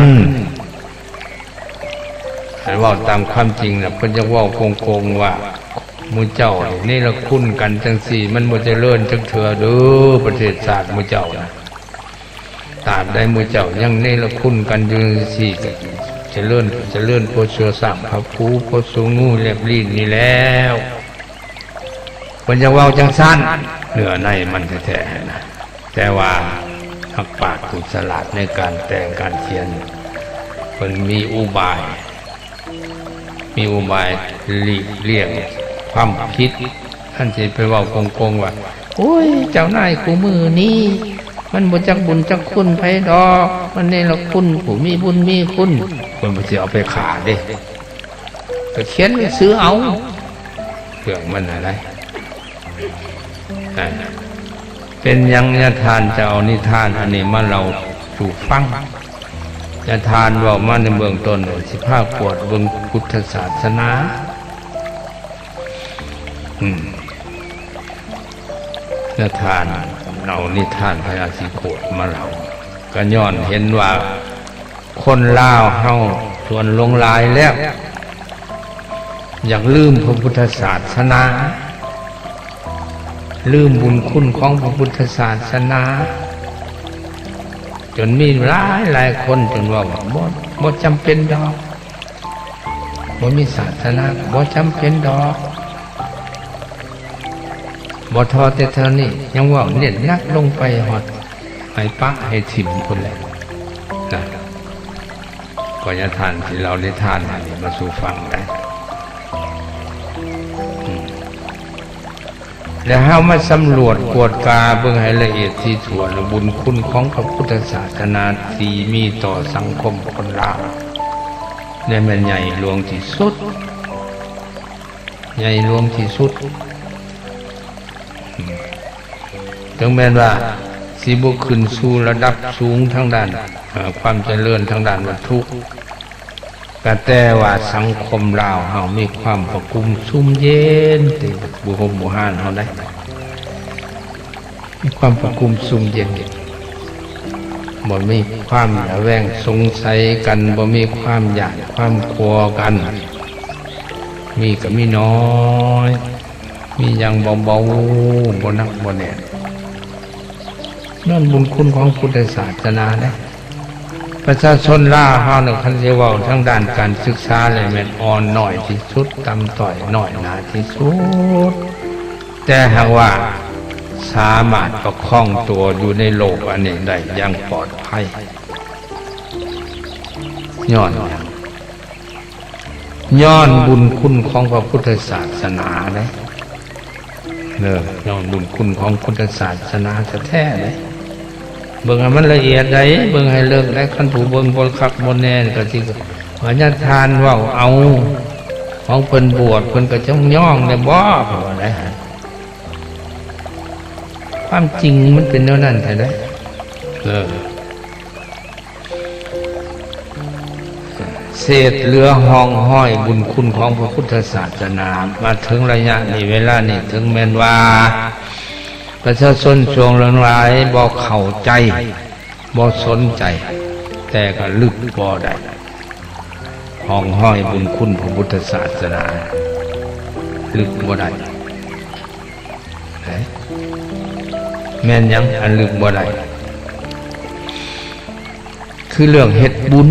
ຄັນເວົ້າຕາມຄວາມຈິງນະ, ເພິ່ນຢາກເວົ້າໂກງໆວ່າ ໝູ່ເຈົ້ານີ້ເນລະຄຸນກັນຈັ່ງຊີ້ ມັນບໍ່ຈະເລີນຈັກເທື່ອເດີ້ ປະເທດຊາດໝູ່ເຈົ້ານະ. ຕາບໃດໝູ່ເຈົ້າຍັງເນລະຄຸນກັນຢູ່ຈັ່ງຊີ້ ຈະເລີນ ຈະເລີນພໍຊົ່ວສ້າງພະພູ ພໍຊົ່ວງູແລບລີ້ນນີ້ແລ້ວ. ເພິ່ນຢາກເວົ້າຈັ່ງຊັ້ນ ເນື້ອໃນມັນແທ້ໆນະ. ແຕ່ວ່ານັກປາດຜູ້ສະຫຼາດໃນການແຕ່ງການຂຽນ ເພິ່ນມີອຸບາຍ, ມີອຸບາຍຫຼີກລ່ຽງຄວາມຜິດ. ຄັນຊິໄປເວົ້າກົງໆວ່າ ໂອ້ຍ ເຈົ້ານາຍຄູ່ມື້ນີ້ ມັນບໍ່ຈັກບຸນຈັກຄຸນໃຜດອກ, ມັນເນລະຄຸນຜູ້ມີບຸນມີຄຸນ, ເພິ່ນບໍ່ຊິເອົາໄປຂ້າເດ້. ກໍຂຽນໜັງສືເອົາ ເລື່ອງມັນຫັ້ນໃດ໋. ເປັນຫຍັງຍາທ່ານຈະເອົານິທານອັນນີ້ມາເລົ່າສູ່ຟັງ? ຍາທ່ານເວົ້າມາໃນເບື້ອງຕົ້ນວ່າຊິພາກວດເບິ່ງພຸດທະສາສະໜາ. ອືມ ຍາທ່ານເອົານິທານພະຍາສີໂຄດມາເລົ່າ ກໍຍ້ອນເຫັນວ່າ ຄົນລາວເຮົາສ່ວນຫຼວງຫຼາຍແລ້ວ ຢາກລືມພະພຸດທະສາສະໜາ, ລືມບຸນຄຸນຂອງພະພຸດທະສາສະໜາ, ຈົນມີຫຼາຍໆຄົນຈົນເວົ້າວ່າ ບໍ່, ບໍ່ຈຳເປັນດອກ, ບໍ່ມີສາສະໜາກໍບໍ່ຈຳເປັນດອກ. ບໍ່ທໍ່ແຕ່ເທົ່ານີ້ ຍັງເວົ້າເນັ້ນໜັກລົງໄປຮອດໃຫ້ປະໃຫ້ຖິ້ມພຸ້ນແຫຼະນະ. ກໍຍາທ່ານຊິເລົ່ານິທານອັນນີ້ມາສູ່ຟັງໄດ໋. ອືມ ແລະ ເຮົາມາສຳຫຼວດກວດກາເບິ່ງໃຫ້ລະອຽດຖີ່ຖ້ວນ ບຸນຄຸນຂອງພະພຸດທະສາສະໜາທີ່ມີຕໍ່ສັງຄົມຄົນລາວ ແລະ ແມ່ນໃຫຍ່ຫຼວງທີ່ສຸດ. ໃຫຍ່ຫຼວງທີ່ສຸດ. ເຖິງແມ່ນວ່າຊິບໍ່ຂຶ້ນສູ່ລະດັບສູງທາງດ້ານ ເອີ ຄວາມຈະເລີນທາງດ້ານວັດຖຸ, ກະແຕ່ວ່າສັງຄົມລາວເຮົາມີຄວາມປະກຸມຊຸ່ມເຢັນ ຕິ ບູຮົມບູຮານເຮົາໄດ໋. ມີຄວາມປະກຸມຊຸ່ມເຢັນ, ບໍ່ມີຄວາມລະແວງສົງໄສກັນ, ບໍ່ມີຄວາມຢ້ານຄວາມກົວກັນ, ມີກໍມີນ້ອຍ, ມີຢ່າງເບົາໆ, ບໍ່ໜັກບໍ່ແໜ້ນ, ຍ້ອນບຸນຄຸນຂອງພຸດທະສາສະໜາເດ້. ປະຊາຊົນລາວເຮົານີ້ ຄັນຊິເວົ້າທາງດ້ານການສຶກສາແລ້ວ ແມ່ນອ່ອນນ້ອຍທີ່ສຸດ, ຕ່ຳຕ້ອຍນ້ອຍໜາທີ່ສຸດ, ແຕ່ຫາກວ່າສາມາດປະຄອງຕົວຢູ່ໃນໂລກອັນນີ້ໄດ້ຢ່າງປອດໄພ. ຍ້ອນຫຍັງ? ຍ້ອນບຸນຄຸນຂອງພະພຸດທະສາສະໜາເດ້. ເອີ ຍ້ອນບຸນຄຸນຂອງພຸດທະສາສະໜາແທ້ໆເດ້. ເບິ່ງໃຫ້ມັນລະອຽດໄດ໋, ເບິ່ງໃຫ້ເລິກໄດ໋. ຄັນຜູ້ເບິ່ງບໍ່ຄັກບໍ່ແນ່ກໍຊິວ່າຍາທ່ານເວົ້າເອົາ, ຂອງເພິ່ນບວດເພິ່ນກໍຈະຍ້ອງແດ່ບໍ ເພິ່ນວ່າໄດ໋. ຄວາມຈິງມັນເປັນແນວນັ້ນແທ້ເດ້. ເອີ ເສດເຫຼືອຮ່ອງຮອຍບຸນຄຸນຂອງພະພຸດທະສາສະໜາ ມາເຖິງໄລຍະນີ້ ເວລານີ້ ເຖິງແມ່ນວ່າປະຊາຊົນສ່ວນຫຼວງຫຼາຍບໍ່ເຂົ້າໃຈ, ບໍ່ສົນໃຈ, ແຕ່ກໍລຶກບໍ່ໄດ້ ຮ່ອງຮອຍບຸນຄຸນພະພຸດທະສາສະໜາ, ລຶກບໍ່ໄດ້. ແມ່ນຫຍັງອັນລຶກບໍ່ໄດ້? ຄືເລື່ອງເຮັດບຸນ.